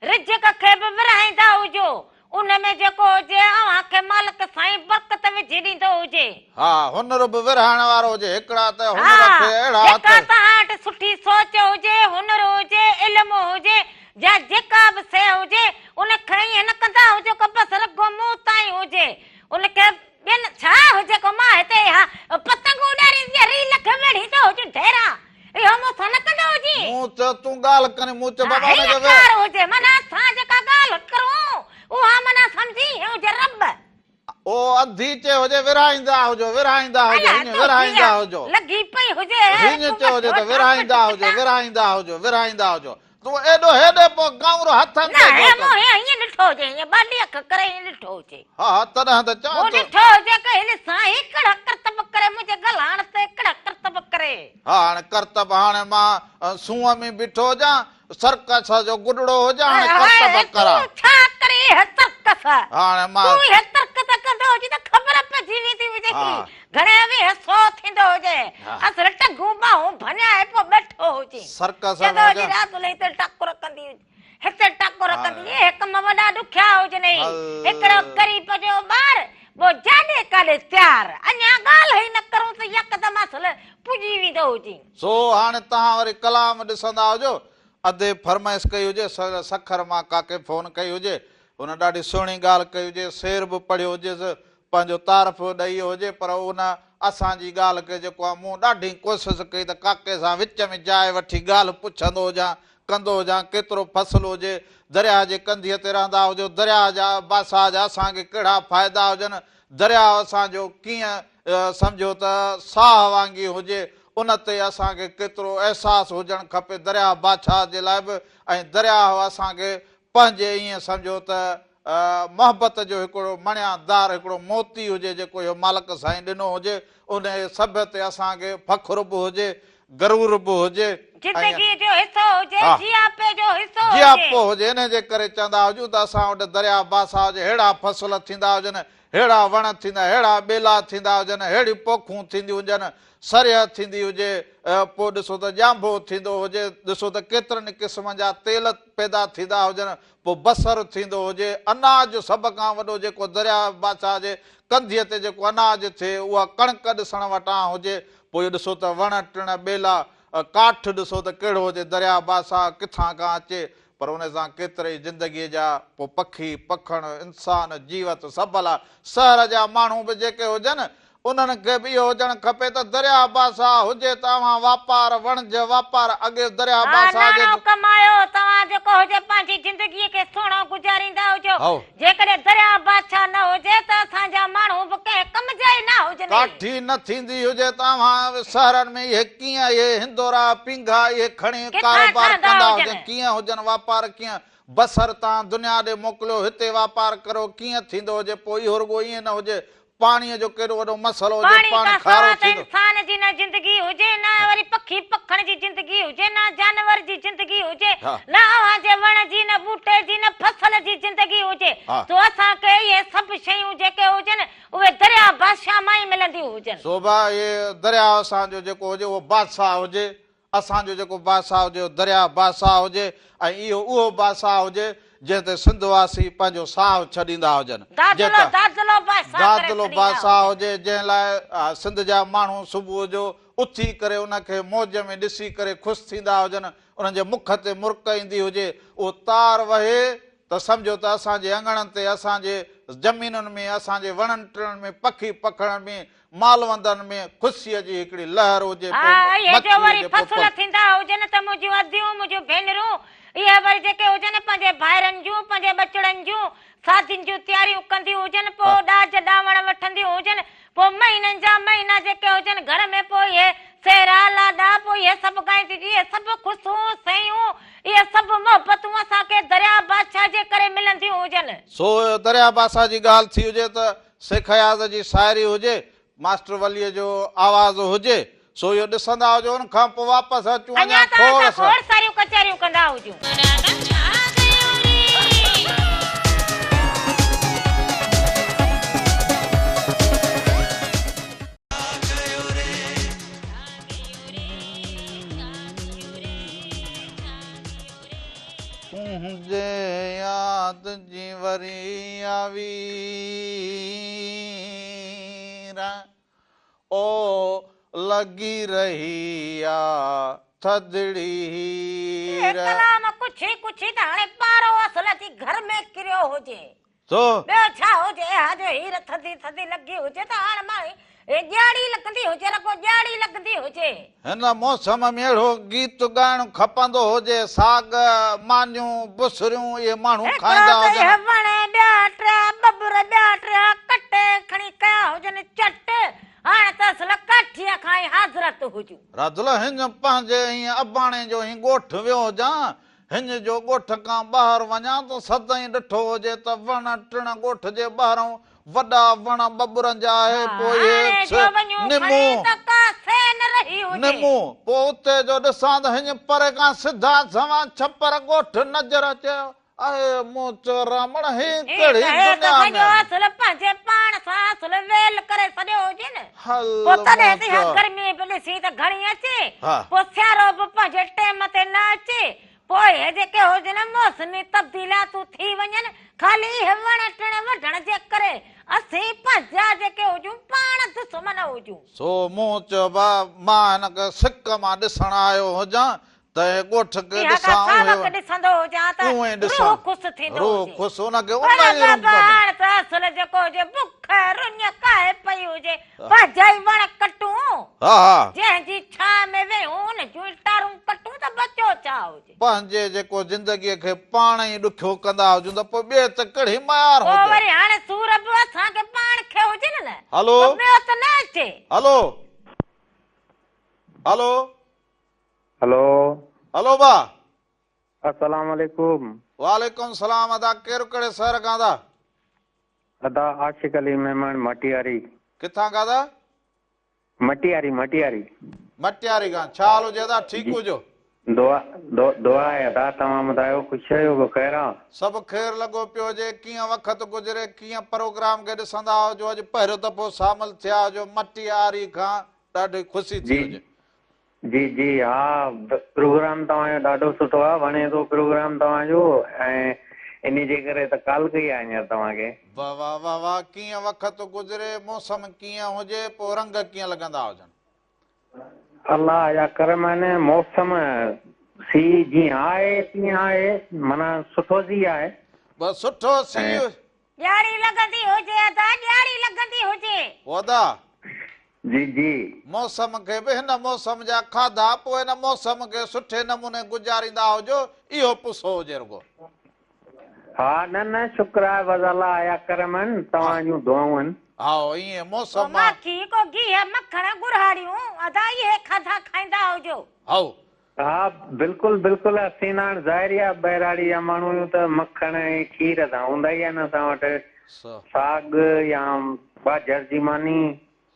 رزق کي به ورهائيندا هجو، ان ۾ جيڪو هجي اوهان کي مالڪ سائين برڪت وجهي ڏيندو هجي. ها، هنر به ورهائڻ وارو هجي، هڪڙا ته هنر ها، کي اهڙا جيڪا هٿ. توهان وٽ سٺي سوچ هجي، هنر هجي، علم هجي يا جيڪا به شيء هجي، ان کي ائين نه ڪندا هجو ڪه بس رڳو مون تائين هجي، ان کي ٻين ڇا هجي ڪو مان هتي اها پتنگ اڏاريندي يا ريل کي ويڙهيندو هجون ڍيرا. اهو مون سان نه ڪندو هجين. مون چيو تون ڳالهه ڪرين مون چيو بابا ان کي ويهه. هجي معنيٰ اسان جيڪا ڳالهه ڪرون اها معنيٰ سمجهي هي هجي رب. او اڌي چي هجي ورهائيندا هجو ورهائيندا هجو هيڃ ورهائيندا هجو. لڳي پئي هجي هيڃ چيو هجي ته ورهائيندا هجو ورهائيندا هجو ورهائيندا هجو تون ايڏو هيڏي پوء گائونر هٿن تي ڇو نه ڪر. مون هي هيئن ڏٺو هجي هيئن ٻاڏي اک ڪري هيئن ڏٺو هجي. ها ها تڏهن ته چوان مون ٿو. ڏٺو هجي ڪه هن سان هي ڪهڙا ڪرتب ڪري منهنجي ڳالهائڻ تي ڪهڙا ڪرتب ڪري. ها هاڻي ڪرتب هاڻي مان سونهن ۾ بيٺو هجان سرڪس جو گڏڙو هجان هاڻي ڪرتب ڪران. تون ڇا ڪرين هي سرڪس. هاڻي مان. تون هي سرڪس ڪندو هجين ته خبر پئجي ويندي هجي ڪي گهڻي ويهه سو ٿيندو هجي اصل ٽنگون ٻانهون ڀڃائي پوء ٻيٺو هجين. سرڪس چوندو ۾ هجي هجان. رات لهي تي ٽاڪور ڪندي هجي. هتي ٽاڪور ڪندي اهي ڪم وڏا ڏکيا هجنئي. هڪڙو غريب جو ٻار ٻيو جاڏي ڪاڏي تيار. اڃا ڳالهه ئي نه ڪرون ته يڪدم اصل پڄي ويندو هجين. سو هاڻي توهان وري ڪلام ڏسندا هجو. ادي فرمائش ڪئي هجي، سکر مان ڪاڪي فون ڪئي هجي. هن ڏاڍي سهڻي ڳالهه ڪئي هجي، شعر به پڙهيو هجيس، پنهنجو تعارف ڏئي هجي پر ان اسان جي ڳالهه کي جيڪو آ مون ڏاڍي ڪوشش ڪئي ته ڪاڪي سان وچ ۾ جاء وٺي ڳالهه پڇندو هجان ڪندو هجان ڪيترو فصل هجي درياهه جي ڪنڌيء تي رهندا هجو درياهه جا باساهه جا اسان کي ڪهڙا فائدا هجن درياهه اسان جو ڪيئن سمجهو ته ساهه وانگي هجي ان تي اسان کي ڪيترو احساس هجڻ کپي درياهه بادشاهه جي لاء به ۽ درياهه اسان کي پنهنجي ائين سمجهو ته محبت جو هڪڙو مڻيادار هڪڙو موتي هجي جيڪو اهو مالڪ سائين ڏنو هجي انهيء سڀ تي اسان کي فخر به هجي غرور به هجي ۽ زندگيء جو حصو هجي جياپي جو حصو هجي. جياپو هجي انهيء جي ڪري چوندا هجون ته اسان وٽ درياء باسا هجي ههڙا فصل ٿيندا هجن ههڙا وڻ ٿيندا ههڙا ٻيلا ٿيندا هجن ههڙيون پوکون ٿينديون هجن سرهه ٿيندي هجي، پوء ڏسو ته ڄانڀو ٿيندو هجي، ڏسو ته ڪيترن ئي قسمن جا تيل پيدا ٿيندا هجن، پوء بصر ٿيندو هجي، اناج سڀ کان وڏو جيڪو درياهه بادشاهه جي ڪنڌيء تي جيڪو اناج ٿئي، اها ڪڻڪ ڏسڻ وٽان هجي، پوء اهو ڏسو ته وڻ ٽڻ ٻيلا، ڪاٺ ڏسو ته ڪهڙو هجي، درياهه بادشاهه ڪٿان کان اچي، پر ان سان ڪيترئي زندگيء جا پوء پکي، پکڻ، انسان، جيوت سڀ لا شهر جا ماڻهو به جيڪي هجن، انهن کي به اهو هجڻ کپي ته درياهه بادشاهه هجي ته اوهان واپار، وڻج، واپار اڳي درياهه ها بادشاهه جي. ناڻو ڪمايو، توهان جيڪو هجي پنهنجي زندگيء کي سهڻو گذاريندا هجو. هائو. جيڪڏهن درياهه بادشاهه نه هجي ته اسان جا ماڻهو به ڪنهن ڪم جا ئي نه هجن. ڪاٺي نه ٿيندي هجي ته اوهان شهرن ۾ اهي ڪيئن اهي هندورا، پينگها اهي کڻي ڪٿان ڪاروبار ٺهندا ڪندا هجن. هجن، ڪيئن هجن واپار ڪيئن. بصر توهان دنيا ڏي موڪليو، هتي واپار ڪريو، ڪيئن ٿيندو هجي، پوء اهو رڳو ائين نه هجي، پاڻيء جو ڪيڏو وڏو مسئلو هجي، پاڻي پاڻي کان کارو سوا ته ٿيندو. انسان جي نه زندگي هجي، نه وري پکي پکڻ جي زندگي هجي، نه جانور جي زندگي هجي، نه اوهان جي وڻ جي، نه ٻوٽي جي، نه فصل جي زندگي هجي. سو اسان کي اهي سڀ شيون جيڪي هجن، اهي درياء بادشاهه مان ئي ملنديون هجن. سو به اهي درياء اسان جو جيڪو هجي، اهو بادشاهه هجي، اسان جو جيڪو بادشاهه هجي اهو درياهه بادشاهه هجي ۽ اهو اهو بادشاهه هجي جنهن تي سنڌ واسي پنهنجو ساهه ڇڏيندا هجن. دادلو دادلو بادشاهه ڪري دادلو ڇڏيندا بادشاهه هجن. هجي جنهن لاء سنڌ جا ماڻهو صبح جو اٿي ڪري ان کي موج ۾ ڏسي ڪري خوش ٿيندا هجن، انهن جي مک تي مرڪ ايندي هجي، اهو تار وهي ته سمجهو ته اسان جي اڱڻن تي، اسان جي زمينن ۾، اسان جي وڻن ٽڻن ۾، پکي پکڻن ۾، مالوندن ۾ خوشيء جي هڪڙي لهر هجي، ها، پوء اهي جو مڇي وري هجي، پوء فصل پل. ٿيندا هجن ته منهنجيون اديون، منهنجون ڀينرون، اهي وري جيڪي هجن پنهنجي ڀائرن جون، پنهنجي ٻچڙن جون شادين جون تياريون ڪنديون هجن، پوء ڏاج ڏاوڻ وٺنديون هجن، پوء مهينن جا مهينا جيڪي هجن گهر ۾ پوء اهي سهرا، لاڏا، پوء اهي سڀ ڳائينديون، اهي سڀ خوشون، سيون، اهي سڀ محبتون اسان کي درياء بادشاهه جي ڪري ملنديون هجن. سو درياء بادشاهه جي ڳالهه ٿي هجي ته شيخ اياز جي شاعري هجي، ماسٽر وليء جو آواز هجي، سو اهو ڏسندا هجو، ان کان پوء واپس اچون اڃا اڃا ته کوڙ اسان سا. کوڙ ساريون ڪچهريون ڪندا هجون. تنهنجي ياد جي وري آوي او لڳي رهي آ ٿڌڙي هي ڪلام ڪڇي ڪڇي ته هاڻي پارو اصل اچي گهر ۾ ڪريو هجي. سو. ٻيو ڇا هجي اها جو هير ٿڌي ٿڌي لڳي هجي ته هاڻ ماڻهي ڄاڙي لڳندي هجي رڳو ڄاڙي لڳندي هجي. هن موسم ۾ اهڙو گيت ڳائڻ کپندو هجي، ساڳ، مانيون، بصريون اهي ماڻهو هڪڙو کائيندا ته هجن. اهي وڻ، ٻيا ٽيا ٻٻر، ٻيا ٽيا ڪٽي کڻي ڪيا هجن چٽ، هاڻ ته اصل ڪاٺيء کان ئي حاضرت هجون. راڌل هڃ پنهنجي هين اباڻي جو هين ڳوٺ ويو هجان، هڃ جو ڳوٺ کان ٻاهر وڃان ته سدائين ڏٺو هجي ته وڻ ٽڻ ڳوٺ جي ٻاهرئون وڏا وڻ ٻٻرن جا آهي پوء اهي هاڻي جو وڃون کڻي نمون ته ڪا سي نه رهي هجي. نمون پوء اتي جو ڏسان ته هڃ پري کان سڌا سنوان ڇپر ڳوٺ نظر اچي اهي مون چيو رامڻ هي هي ڪهڙي ته هي ته دنيا ۾ سڄو اصل پنهنجي پاڻ سان اصل ويل ڪري ڇڏيو هجي نه. هل پوء تڏهن مون ته اها چيو. گرمي به ڏسين ته گهڻي اچي. ها. پوء سيارو به پنهنجي ٽيم تي نه اچي. پوء اهي جيڪي هجن موسمي تبديلياتون ٿي وڃن خالي اهي وڻ ٽڻ وڍڻ جي ڪري اسين پنهنجا جيڪي هجون پاڻ دشمن هجون. سو مون چيو با مان هن کي سڪ مان ڏسڻ آيو هجان ته هي ڳوٺ کي اها ڪا ڏسان اهي ساوڪ ڏسندو هجان ته اونئين روح ڏسان خوش ٿيندو روح هجي. خوش ان کي پر ان ئي بابا رنگ ۾. هاڻ ته اصل جيڪو هجي بک رڃ ڪاهي پئي هجي پنهنجا ئي وڻ ڪٽون ها ها. جنهن جي ڇانء ۾ ويهون ان جون ئي ٽارون ڪٽون ته بچو ڇا هجي. پنهنجي جيڪو زندگيء کي پاڻ ئي ڏکيو ڪندا هجون ته پوء ٻئي ته ڪهڙي ميار پوء هجي. وري هاڻي سور به اسان کي پاڻ کي هجن نه هلو. پوء ٻيو ته نه اچي. هلو. هلو. هلو. هلو ڀا. السلام عليڪم. وعليڪم السلام ادا ڪير ڪهڙي شهر کان ادا. ادا عاشق علي ميمڻ مٽياري. ڪٿان کان ادا. مٽياري مٽياري. مٽياري کان ڇا حال هجي ادا ٺيڪ هجو. دعا دعا آهي ادا توهان ٻڌايو خوش آهيو خير آ. سڀ خير لڳو پيو هجي ڪيئن وقت گذري ڪيئن پروگرام کي ڏسندا هجو اڄ پهريون دفعو شامل ٿيا هجو مٽياري کان ڏاڍي خوشي ٿي هجي. جي جي ها پروگرام توهان جو ڏاڍو سٺو آ وڻي ٿو پروگرام توهان جو ۽ انهي جي ڪري ته ڪال ڪئي آ هينئر توهان کي. واه واه واه واه ڪيئن وقت گذري موسم ڪيئن هجي پوء رنگ ڪيئن لڳندا هجن. الله جا ڪرم آهن موسم سي جيئن آهي تيئن آهي معنيٰ سٺو سي آهي. بس سٺو سي. ڄاڙي لڳندي هجي ادا ڄاڙي لڳندي هجي. او ادا. جي جي. موسم کي به هن موسم جا کاڌا پوء هن موسم کي سٺي نموني گذاريندا هجو اهو پسو هجي رڳو. ها نه نه شڪر آهي بس الله جا ڪرم آهن توهان جون دعائون آهن. هائو ائين ڪو موسم آ. ماکي ڪو گيهه مکڻ ڳرهاڙيون ادا اهي کاڌا کائيندا هجو. هائو ها بلڪل بلڪل اسين ته هاڻ ظاهر ئي آ ٻهراڙي جا ماڻهو آهيون ته مکڻ ۽ کير ته هوندا ئي آهن اسان وٽ ساڳ يا ٻاجهر جي ماني.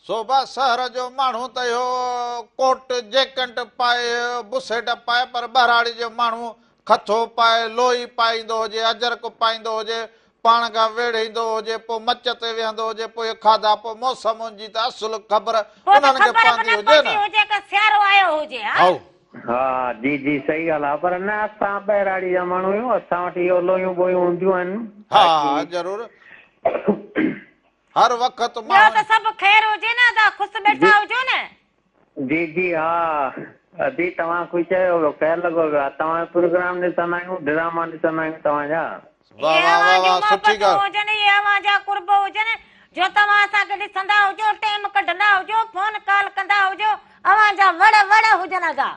سو به شهر جو ماڻهو ته اهو ڪوٽ جيڪنٽ پائي بسيٽ پائي پر ٻهراڙي جو ماڻهو کٿو پائي لوئي پائيندو هجي اجرڪ پائيندو هجي پاڻ کان ويڙهيندو هجي پوء مچ تي ويهندو هجي پوء اهي کاڌا پوء موسم ان جي ته اصل خبر پوء ته انهن کي خبر به پوندي نه هجي پوندي نه. هجي ته سيارو آيو هجي ها. هائو. ها جي جي صحيح ڳالهه آ پر نه اسان ٻهراڙي جا ماڻهو آهيون اسان وٽ اهو لويون ٻويون هونديون آهن ها باقي. ها ضرور هر وقت ٻيو ماڻهو. ته سڀ خير هجي نه ادا خوش جي ٻيٺا هجو نه. جي جي ها ادي توهان خوش آهيو ٻيو خير لڳو پيو آهي توهان جو پروگرام ڏسندا آهيون ڊراما ڏسندا آهيون توهان جا. واه اهي واه اوهان واه جون واه سٺي محبتون ڳالهه. هجن اهي اوهان جا قرب هجن جو توهان اسان کي ڏسندا هجو ٽيم ڪڍندا هجو فون ڪال ڪندا هجو اوهان جا وڙ وڙ هجن ادا.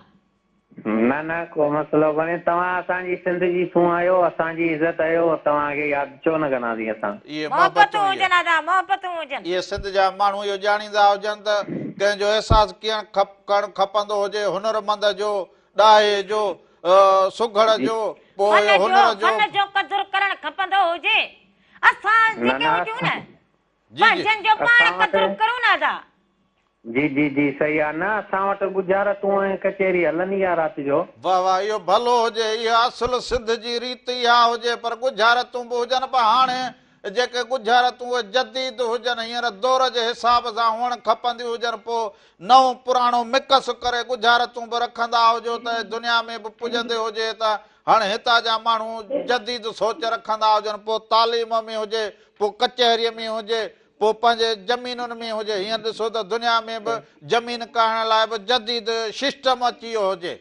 نه نه ڪو مسئلو ڪونهي توهان اسان جي سنڌ جي سونهن آهيو اسان جي عزت آهيو توهان کي ياد ڇو نه ڪنداسين اسان. اهي محبتون محبتون اهي. هجن ادا محبتون هجن. اهي سنڌ جا ماڻهو اهو ڄاڻيندا هجن ته ڪنهن جو احساس ڪيئن ڪرڻ کپندو هجي هنرمند جو، ڏاهي جو، سگهڙ جي جو، پوء فن جو هنر جو. فن جو قدر ڪرڻ کپندو هجي اسان نه جيڪي نه هجون نه جي جي. پنهنجن جو پاڻ اسان وٽ قدر ڪرون نه ادا. جي جي جي صحيح آ نه اسان وٽ ڳجهارتون ۽ ڪچهري هلندي آ رات جو. واه واه اهو ڀلو هجي اها اصل سنڌ جي ريت اها هجي پر ڳجهارتون به هجن پر هاڻي جيڪي ڳجهارتون اهي جديد هجن هينئر دور جي حساب سان هئڻ کپنديون هجن پوء نئون پراڻو مڪس ڪري ڳجهارتون به رکندا هجو ته دنيا ۾ به پڄندي هجي ته هاڻي هتان جا ماڻهو جديد سوچ رکندا هجن پوء تعليم ۾ هجي پوء ڪچهري ۾ هجي پوء پنهنجي زمينن ۾ هجي. هينئر ڏسو ته دنيا ۾ به زمين ڪاهڻ لاء به جديد سسٽم اچي ويو هجي.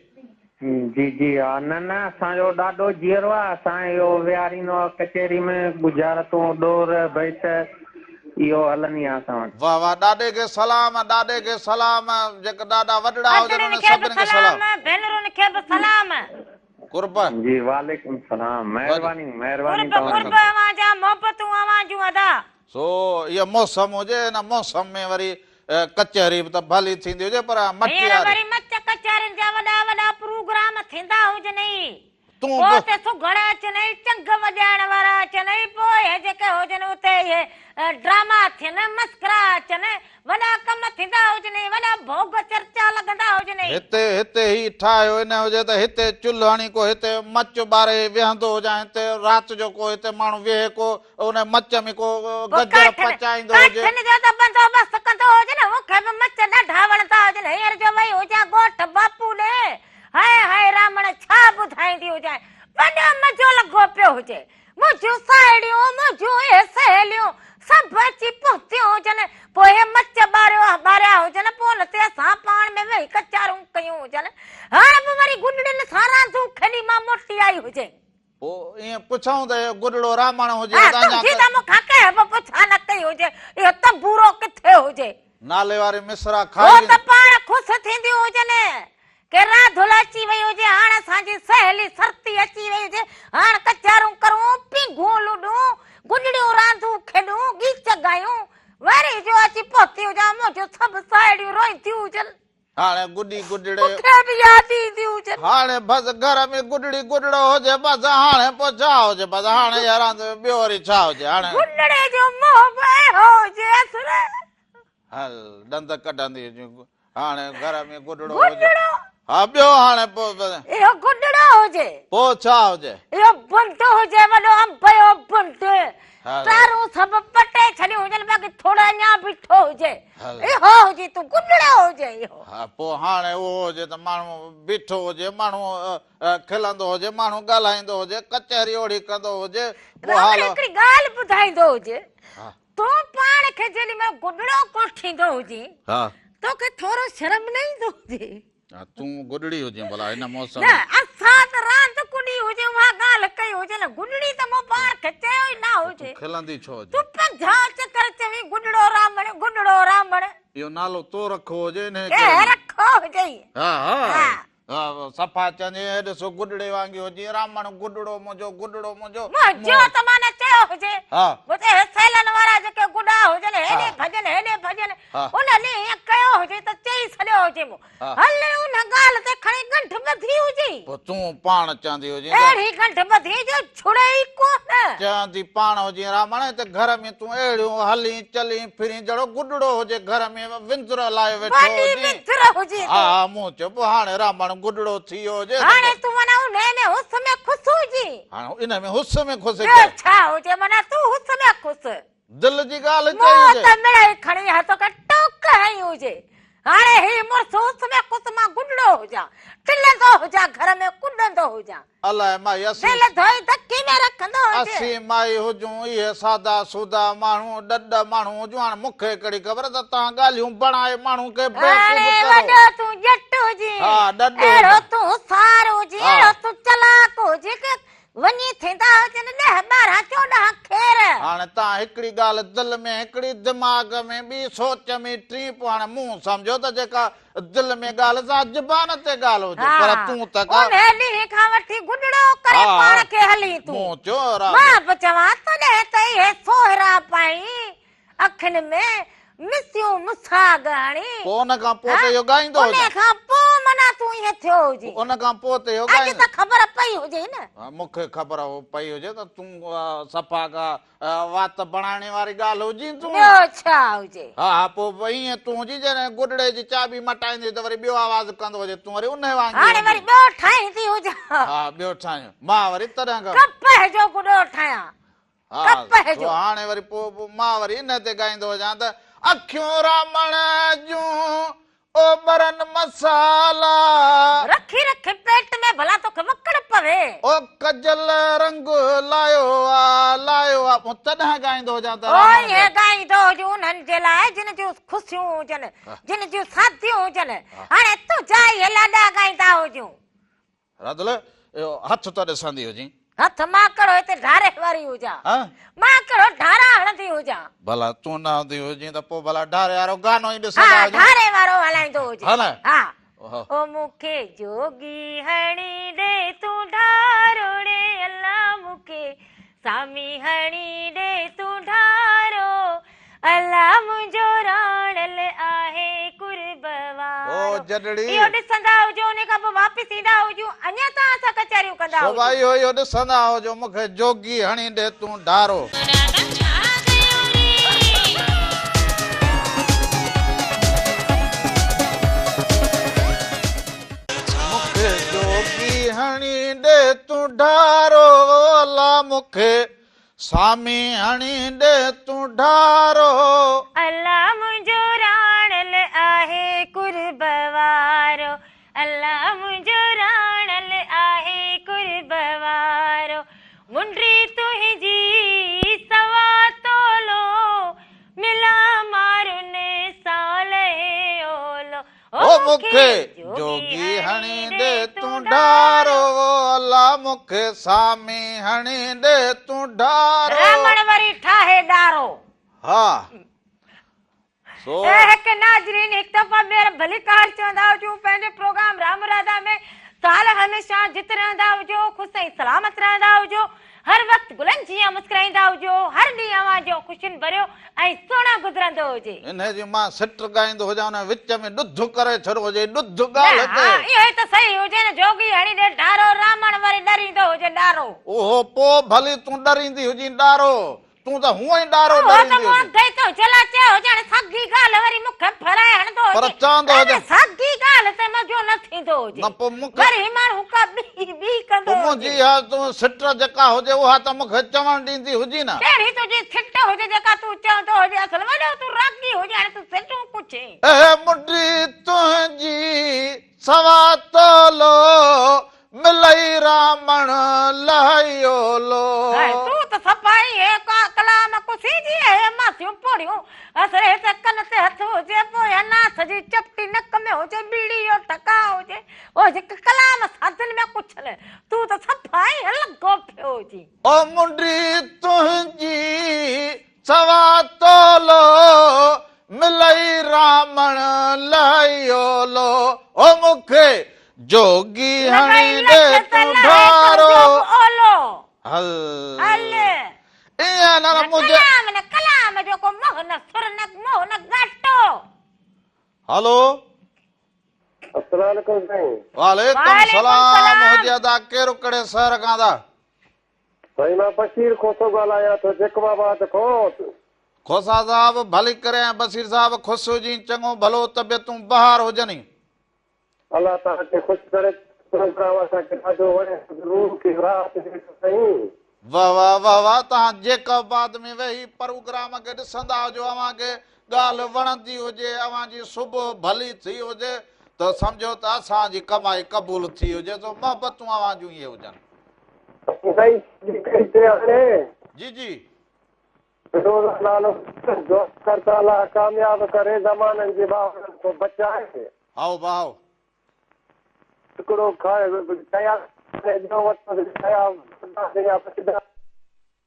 جي جي ها نه نه اسان جو ڏاڏو جيئرو آ اسان اهو ويهاريندو آ ڪچهري ۾ ڳجهارتون ڏور بيت اهو هلندي آ اسان وٽ. واه واه ڏاڏي کي سلام ڏاڏي کي سلام جيڪي ڏاڏا وڏڙا هجن ادڙين انهن کي به سڀني کي سلام سلام. ڀينرن کي به سلام. قرب. جي وعليڪم السلام مهرباني مهرباني قرب توهان قرب جي. اوهان جا محبتون اوهان جون ادا. سو اها موسم هجي ان موسم ۾ وري ڪچهري به ته ڀلي ٿيندي هجي پر هينئر مٽياري. وري مچ ڪچهرين جا وڏا وڏا پروگرام ٿيندا هجن ئي. تون پوء به. اتي سگهڙ اچن ئي چنگ وڄائڻ وارا اچن ئي پوء اهي جيڪي هجن اتي اهي ڊراما ٿين مسخرا اچن وڏا ڪم ٿيندا هجن ۽ وڏا ڀوڳ چرچا لڳندا هجن ۽. هتي هتي هي ٺاهيو ان هجي ته هتي چلهه هڻي ڪو هتي مچ ٻاري ويهندو هجان هتي رات جو ڪو هتي ماڻهو ويهي ڪو ان مچ ۾ ڪو پوء گجر ڪاٺين پچائيندو هجي. ڪاٺين جو ته بندوبست ڪندو هجي نه مون کي به مچ ڏاڍا وڻندا هجن هينئر جو وئي هجان ڳوٺ باپو ڏي هاء هاء رامڻ ڇا ٻڌائيندي هجانء وڏو مزو لڳو پيو هجي. منهنجون ساهيڙيون، منهنجون اهي سهيليون سڀ اچي پهتيون هجن، پوء اهي مچ ٻاريو ٻاريا هجن، پوء ان تي اسان پاڻ ۾ ويهي ڪچهريون ڪيون هجن. هاڻ به وري گڏڙين سان راندون کيڏي مان موٽي آئي هجين. پوء ائين پڇائون ته اهو گڏڙو رامڻ هجي ها، ته اڃا تنهنجي ته مون کان ڪنهن به پڇا نه ڪئي هجي، اهو تنبورو ڪٿي هجي؟ نالي واري مصرع کائي هو ويندي. ته پاڻ خوش ٿينديون هجن. ڪي راڌل اچي وئي هجي، هاڻ اسان جي سهيلي سرتي اچي وئي هجي، هاڻ ڪچهرون ڪرون، پينگهون لڏون، گڏڙيون راندون کيڏون، ڳيچ ڳايون، وري جو اچي پهتي هجان، منهنجون سڀ ساهيڙيون روئينديون هجن. هاڻي گڏي گڏڙي. مون کي به ياد اينديون هجن. هاڻي بس گهر ۾ گڏڙي گڏڙو هجي، بس هاڻي پوء ڇا هجي، بس هاڻي اها راند ٻيو وري ڇا هجي، هاڻي. گڏڙي جو منهن به اهڙو هجي اصل. هل ڏند ڪڍندي هجي. هاڻي گهر ۾ گڏڙو هجي. گڏڙو؟ ها ٻيو هاڻي پوء. اهو گڏڙو هجي. پوء ڇا هجي؟ اهو بنڊ هجي وڏو انب جو بنڊ. تارون سڀ پٽي ڇڏيون هجن باقي ٿورو اڃا بيٺو هجي. اهو هجي تون گڏڙو هجي اهو. ها پوء هاڻي اهو هجي ته ماڻهو بيٺو هجي ماڻهو کلندو هجي ماڻهو ڳالهائيندو هجي ڪچهري اوڙي ڪندو هجي. پوء راول حال. هڪڙي ڳالهه ٻڌائيندو هجي. تون پاڻ کي جيڏي مهل گڏڙو ڪوٺيندو هجين، توکي ٿورو شرم نه ايندو هجي؟ ها تون گڏڙي هجين ڀلا هن موسم نه ۾. اسان ته راند ڪڏي هجي اها ڳالهه ڪئي هجي نه گڏڙي ته مون پاڻ کي چيو ئي نه هجي. تون کلندي ڇو هجين؟ تون 50 چڪر چوين گڏڙو رامڻ گڏڙو رامڻ. اهو نالو تو رکو هجي انهيء ڪري. ڪنهن رکو هجئي؟ ها ها. صفا چوندي هي ڏسو گڏڙي وانگي هجي رامڻ گڏڙو منهنجو گڏڙو منهنجو. منهنجو ته معنيٰ چيو هجي. مون هي سيلن وارا جيڪي گڏا هجن هيڏي ڀڄن هيڏي ڀڄن ان ڏينهن ائين ڪيو هجي ته چئي ڇڏيو. ڇڏيو هجي مون. هل ان ڳالهه تي کڻي ڳنڍ ٻڌي هجي. پوء تون پاڻ چوندي هجين ته. اهڙي ڳنڍ ٻڌي جو ڇڙي ئي ڪونه. چوندي پاڻ هجين رامڻ هتي گهر ۾ تون اهڙيون هلين چلين ڦرين جهڙو گڏڙو هجي گهر ۾ وندر لايو ويٺو وڏي هجين. وندر هجين ها تون. ها مون چيو پوء هاڻي رامڻ گڏڙو ٿي ويو هجي ته. هاڻي تون معنيٰ انهيء ۾ حس ۾ خوس هجين. هاڻي ان ۾ حس ۾ خوس ٻيو ڪير. ڇا هجي معنيٰ تون حس ۾ خوس. دل جي ڳالهه چئي مون هجي. ته مڙئي کڻي هٿ کي ٽوڪ هنئي هجي. هاڻي هي مڙس اس ۾ ڪس مان گڏڙو هجان، ٽلندو هجان، گهر ۾ ڪڏندو هجان. الائي مائي اسين. دل ڌوئي دڪي ۾ رکندو هجي. اسين مائي هجون، اهي سادا سودا ماڻهو، ڏڏ ماڻهو هجون، هاڻي مون کي ڪهڙي خبر ته توهان ڳالهيون بڻائي ماڻهو کي بيوقوف هاڻي ڪرو. وڏو تون ڄٽ هجين، ها ڏڏ اهڙو هجان. تون هوشيار هجين، ها. اهڙو تون چلاڪ هجين ڪه وڃي ٿيندا هجن ڏهه ٻارهن 14 خير. هاڻي تان هڪڙي ڳالهه دل ۾ هڪڙي دماغ ۾ ٻي سوچ ۾ ٽين پوء هاڻي مون سمجهيو ته جيڪا دل ۾ ڳالهه سا زبان تي ڳالهه هجي پر تون ته ڪا. انهيء ڏينهن کان وٺي گڏڙو ڪري پاڻ کي هلين تون. مون چيو راز. مان به چوان تڏهن ته اهي سوهرا پائين اکين ۾ مسيون مساڳ هڻي. پوء ان کان پوء ته اهو ڳائيندو هجان. انهيء کان پوء معنيٰ تون ائين ٿيو هجين. ان کان پوء ته اهو ڳائيندو. اڄ ته خبر پئي هجئي نه. مون کي خبر پئي هجي ته تون صفا ڪا وات بڻائڻ واري ڳالهه هجين تون. ٻيو ڇا هجي. ها ها پوء ائين تون هجين جڏهن گڏڙي جي چاٻي مٽائيندي ته وري ٻيو آواز ڪندو هجي تون وري انهيء وانگي هاڻي وري هجين. ٻيو ٺاهيندي هجان. ها ٻيو ٺاهيون. مان وري تڏهن کان. ڪپهه جو گڏو ٺاهيان. ها ڪپهه جو. سو هاڻي وري پوء مان وري ان تي ڳائيندو هجان ته اکيون رامڻ جون اوٻرن مسالا. رکي رکي پيٽ ۾ ڀلا توکي وڪڙ پوي. او ڪجل رنگ لايو آ لايو آ پوء تڏهن ڳائيندو هجان ته او رامڻ ائين ڳائيندو هجون انهن جي لاء جن جون خوشيون هجن جن جون شاديون هجن هاڻي تنهنجا اهي لاڏا ڳائيندا هجون. رادل، اهو هٿ ته ڏسندي هجين. هٿ مان ڪهڙو هتي ڍاري واري هجان. مان ڪهڙو ڍارا هڻندي هجان. ڀلا تون نه هوندي هجين ته پوء ڀلا ڍاري وارو گانو ئي ڏسندا ها هجون. ڍاري وارو هلائيندو هجين. ها نه؟ ها. او مون کي جوڳي هڻي ڏي تون ڍارو ڙي الله مون کي سامي هڻي ڏي تون ڍارو الا منهنجو راڻل آهي قرب وارو. او جڏڙي. اهو ڏسندا هجو انهي کان پوء واپس ايندا هجون اڃا توهان سان ڪچهريون ڪندا هجون. سو اهو اهو ڏسندا هجو مون کي جوڳي هڻي ڏي تون ڍارو. مون کي جوڳي هڻي ڏي تون ڍارو الا مون کي سامي هڻي ڏي تون ڍارو. الله منهنجو راڻل آهي قرب وارو الله منهنجو راڻل آهي قرب وارو منڊي تنهنجي سوا تولو ملان مارن سان لهي اولو. او مون کي جوڳي هڻي ڏي تون ڍارو الا مون کي سامي هڻي ڏي تون ڍارو. رامڻ وري ٺاهي ڏارو. ها سو. اي هڪ ناظرين هڪ دفعا ٻيهر ڀليڪار چوندا هجون پنهنجي پروگرام رام راڌا ۾ سال هميشه جت رهندا هجو خوش ۽ سلامت رهندا هجو. هر وقت گلن جيان مسڪرائيندا هجو، هر ڏينهن اوهان جو خوشين ڀريو ۽ سهڻو گذرندو هجي. انهيء جي مان سٽ ڳائيندو هجان ان وچ ۾ ڏڌ ڪري ڇڏو هجي ڏڌ نه ڳالهه ها تي. اهو ئي ته صحيح هجي نه جوڳي هڻي ڏي ڍارو راهمڻ وري ڏريندو هجي ڏارو. اهو پوء ڀلي تون ڏريندي هجين ڏارو تون ته هونء ئي ڏارو اهو ته ڏريندي مون هجين. اڳ ئي تنهنجي لاء چيو هجي هاڻي ساڳي ڳالهه وري مون کي ڦيرائي هڻندو پر هجي. چوندو اڙي هجان. ساڳي ڳالهه تي مزو نه ٿيندو هجي. نه پوء مون کي. وري ماڻهو ڪا ٻي ٻي ڪندو پوء منهنجي هجي. اها تون سٽ جيڪا هجي اها ته مون کي چوڻ ڏيندي هجين نه. ڪهڙي تنهنجي سٽ هجي جيڪا تون چوندو هجي اصل وڏو تون راڳي هجين هاڻي تون سٽون پڇين. اهي منڊي تنهنجي سوا تولو ملئي رامڻ لهي اولو. هاء تون ته صفا ايئن هي ڪا ڪلام ڪسي جي اهي ماسيون پوڙهيون اصل هت ڪن تي هٿ هجي پويان ناس جي چپٽي نڪ ۾ هجي ٻيڙي جو ٺڪاء هجي اهي جيڪي ڪلام سادن ۾ ڪڇن تون ته صفا ايئن لڳو پيو هجين. او منڊي تنهنجي سوا تولو ملئي رامڻ لهي اولو او مون کي جوڳي هڻي ڏي تون ڍارو هل ايئن نه منهنجي ڪلام نه ڪلام جو ڪو منهن نه سر نه منهن نه ڳاٽو. هلو. السلام عليڪم سائين. وعليڪم سلام هجي ادا ڪير ڪهڙي شهر کان ادا. سائين مان بشير کوسو ڳالهايان ٿو جيڪب آباد کان. کوسا صاحب ڀلي ڪري ۽ بشير صاحب خوش هجين چڱو ڀلو طبيعتون بهار هجني. الله توهان کي خوش ڪري پروگرام اسان کي ڏاڍو وڻي روح کي راحت ڏي ٿو سائين. واه واه واه واه توهان جيڪب آباد ۾ ويهي پروگرام کي ڏسندا هجو اوهان کي ڳالهه وڻندي هجي اوهان جي صبح ڀلي ٿي هجي ته سمجهو ته اسان جي ڪمائي قبول ٿي هجي سو محبتون اوهان جون اهي هجن. سائين جي ڪئي تي هاڻي. جي جي. فيروز لالو دعا ڪر ته الله ڪامياب ڪري زمانن جي باهن کان بچائي. هائو ڀائو. ٽڪڙو کائي ڪيا ڏيو وٺو ڪيا يا بچدا.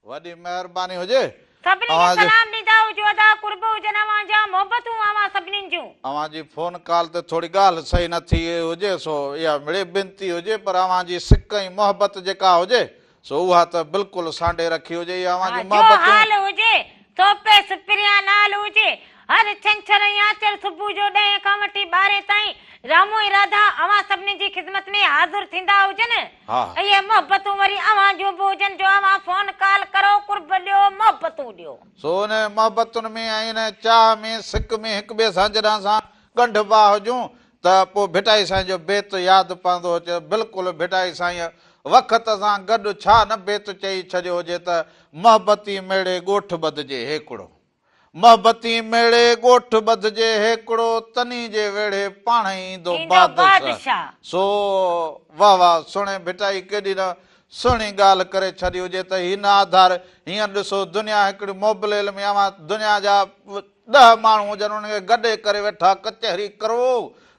وڏي مهرباني هجي سڀني کي اوهان جي. سلام ڏيندا هجو ادا قرب هجن اوهان جا محبتون اوهان سڀنين جون. اوهان جي فون ڪال تي ٿوري ڳالهه صحيح نه ٿي هجي سو اها مڙئي بنتي هجي پر اوهان جي سڪ ۽ محبت جيڪا هجي سو اها ته بلڪل سانڍي رکي هجي اها اوهان ها جون جو محبتون. حال هجي سو پيس پريان نال هجي هر ڇنڇر ۽ آچر صبح جو ڏهين کان وٺي ٻارهين تائين رامو ۽ راڌا اوهان سڀني جي خدمت ۾ حاضر ٿيندا هجن. ها. اهي محبتون وري اوهان جون به هجن جو اوهان فون ڪال ڪرو، قرب ڏيو، محبتون ڏيو. سو انهن محبتن ۾ ۽ انهن چاهه ۾ سڪ ۾ هڪ ٻئي سان جڏهن اسان ڳنڍبا هجون ته پوء ڀٽائي سائين جو بيت ياد پوندو هجي بلڪل ڀٽائي سائينء وقت سان گڏ ڇا نه بيت چئي ڇڏيو هجي ته محبتي ميڙي ڳوٺ ٻڌجي هيڪڙو. محبتي ميڙي ڳوٺ ٻڌجي هيڪڙو، تني جي ويڙهي پاڻهي ايندو بادشاهه. سو واه واه سهڻي ڀٽائي ڪيڏي نه سهڻي ڳالهه ڪري ڇڏي هجي ته هي نه آڌار هينئر ڏسو دنيا هڪڙي موبليل ۾ اوهان دنيا جا ڏهه ماڻهو هجن انهن کي گڏي ڪري ويٺا ڪچهري ڪرو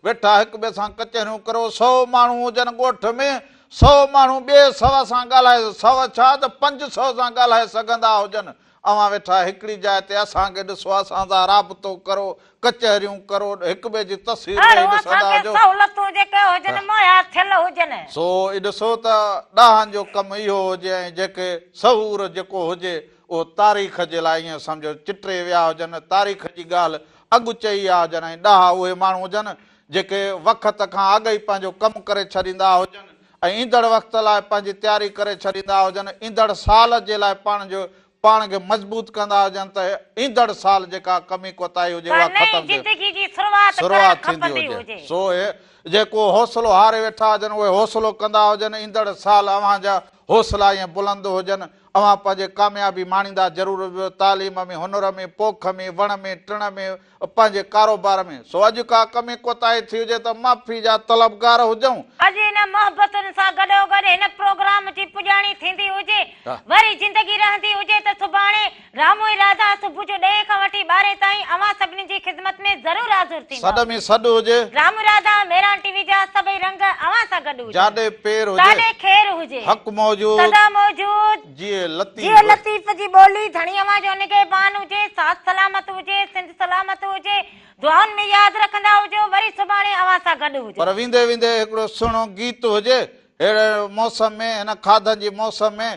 ويٺا هڪ ٻئي سان ڪچهريون ڪرو سئو ماڻهو هجن ڳوٺ ۾ سئو ماڻهو ٻئي سئو سان ڳالهائي سئو ڇا ته 500 سان ڳالهائي سگهندا هجن اوهان ويٺا هڪڙي جاء تي اسان کي ڏسو، اسان سان رابطو ڪرو، ڪچهريون ڪرو، هڪ ٻئي جي تصوير ويهي اهڙيون اسان ڏسندا کي هجو. سهولتون جيڪي هجن مهيا ٿيل هجن. سو ڏسو ته ڏاهن جو ڪم اهو هجي ۽ جيڪي شعور جيڪو هجي اهو تاريخ جي لاء ائين سمجهو چٽري ويا هجن، تاريخ جي ڳالهه اڳ چئي ويا هجن ۽ ڏاها اهي ماڻهو هجن جيڪي وقت کان اڳ ئي پنهنجو ڪم ڪري ڇڏيندا هجن ۽ ايندڙ وقت لاء پنهنجي تياري ڪري ڇڏيندا هجن، ايندڙ سال جي لاء پاڻ جو پاڻ کي مضبوط ڪندا هجن ته ايندڙ سال جيڪا ڪمي ڪوتاهي هجي ڪا اها نئين ختم ٿي زندگي جي شروعات ڪرڻ شروعات ٿيندي کپندي هجي. هجي. سو اهي جيڪو حوصلو هاري ويٺا هجن اهي حوصلو ڪندا هجن، ايندڙ سال اوهان جا حوصلا ائين بلند هجن، اوهان پنهنجي ڪاميابي ماڻيندا ضرور تعليم ۾ هنر ۾ پوک ۾ وڻ ۾ ٽڻ ۾ پنهنجي ڪاروبار ۾، سو اڄ ڪا ڪمي ڪوتاهي ٿي هجي ته معافي جا طلبگار هجون. اڄ ان محبتن سان گڏوگڏ هن پروگرام جي پڄاڻي ٿيندي هجي، وري زندگي رهندي هجي ته سڀاڻي رامو ۽ راڌا صبح جو ڏهين کان وٺي ٻارهين تائين اوهان سڀني جي خدمت ۾ ضرور حاضر ٿيندا. سڏ ۾ سڏ هجي. رامو راڌا مهراڻ ٽي وي جا سڀئي رنگ اوهان سان گڏ هجن. جاڏي پير هجي. تاڏي خير هجي. حق موجود. سدا موجود. جيئي لطيف. جيئي لطيف جي ٻولي ڌڻي اوهان جو نگهبان هجي ساٿ سلامت هجي سنڌ سلامت هجي دعائن ۾ ياد رکندا هجو وري سڀاڻي اوهان سان گڏ هجو. پر ويندي ويندي هڪڙو سهڻو گيت هجي ههڙي موسم ۾ هن کاڌن جي موسم ۾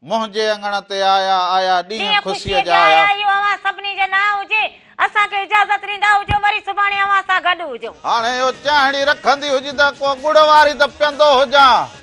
منهنجي اڱڻ تي آيا آيا ڏينهن ڏينهن خوشيء خوشيء جا جا آيا. آيا اهو اوهان سڀني جي نانء هجي اسان کي اجازت ڏيندا هجو وري سڀاڻي اوهان سان گڏ هجون. هاڻي اهو چانهڙي رکندي هجي ته ڪو ڳڙ واري ته پيئندو هجان.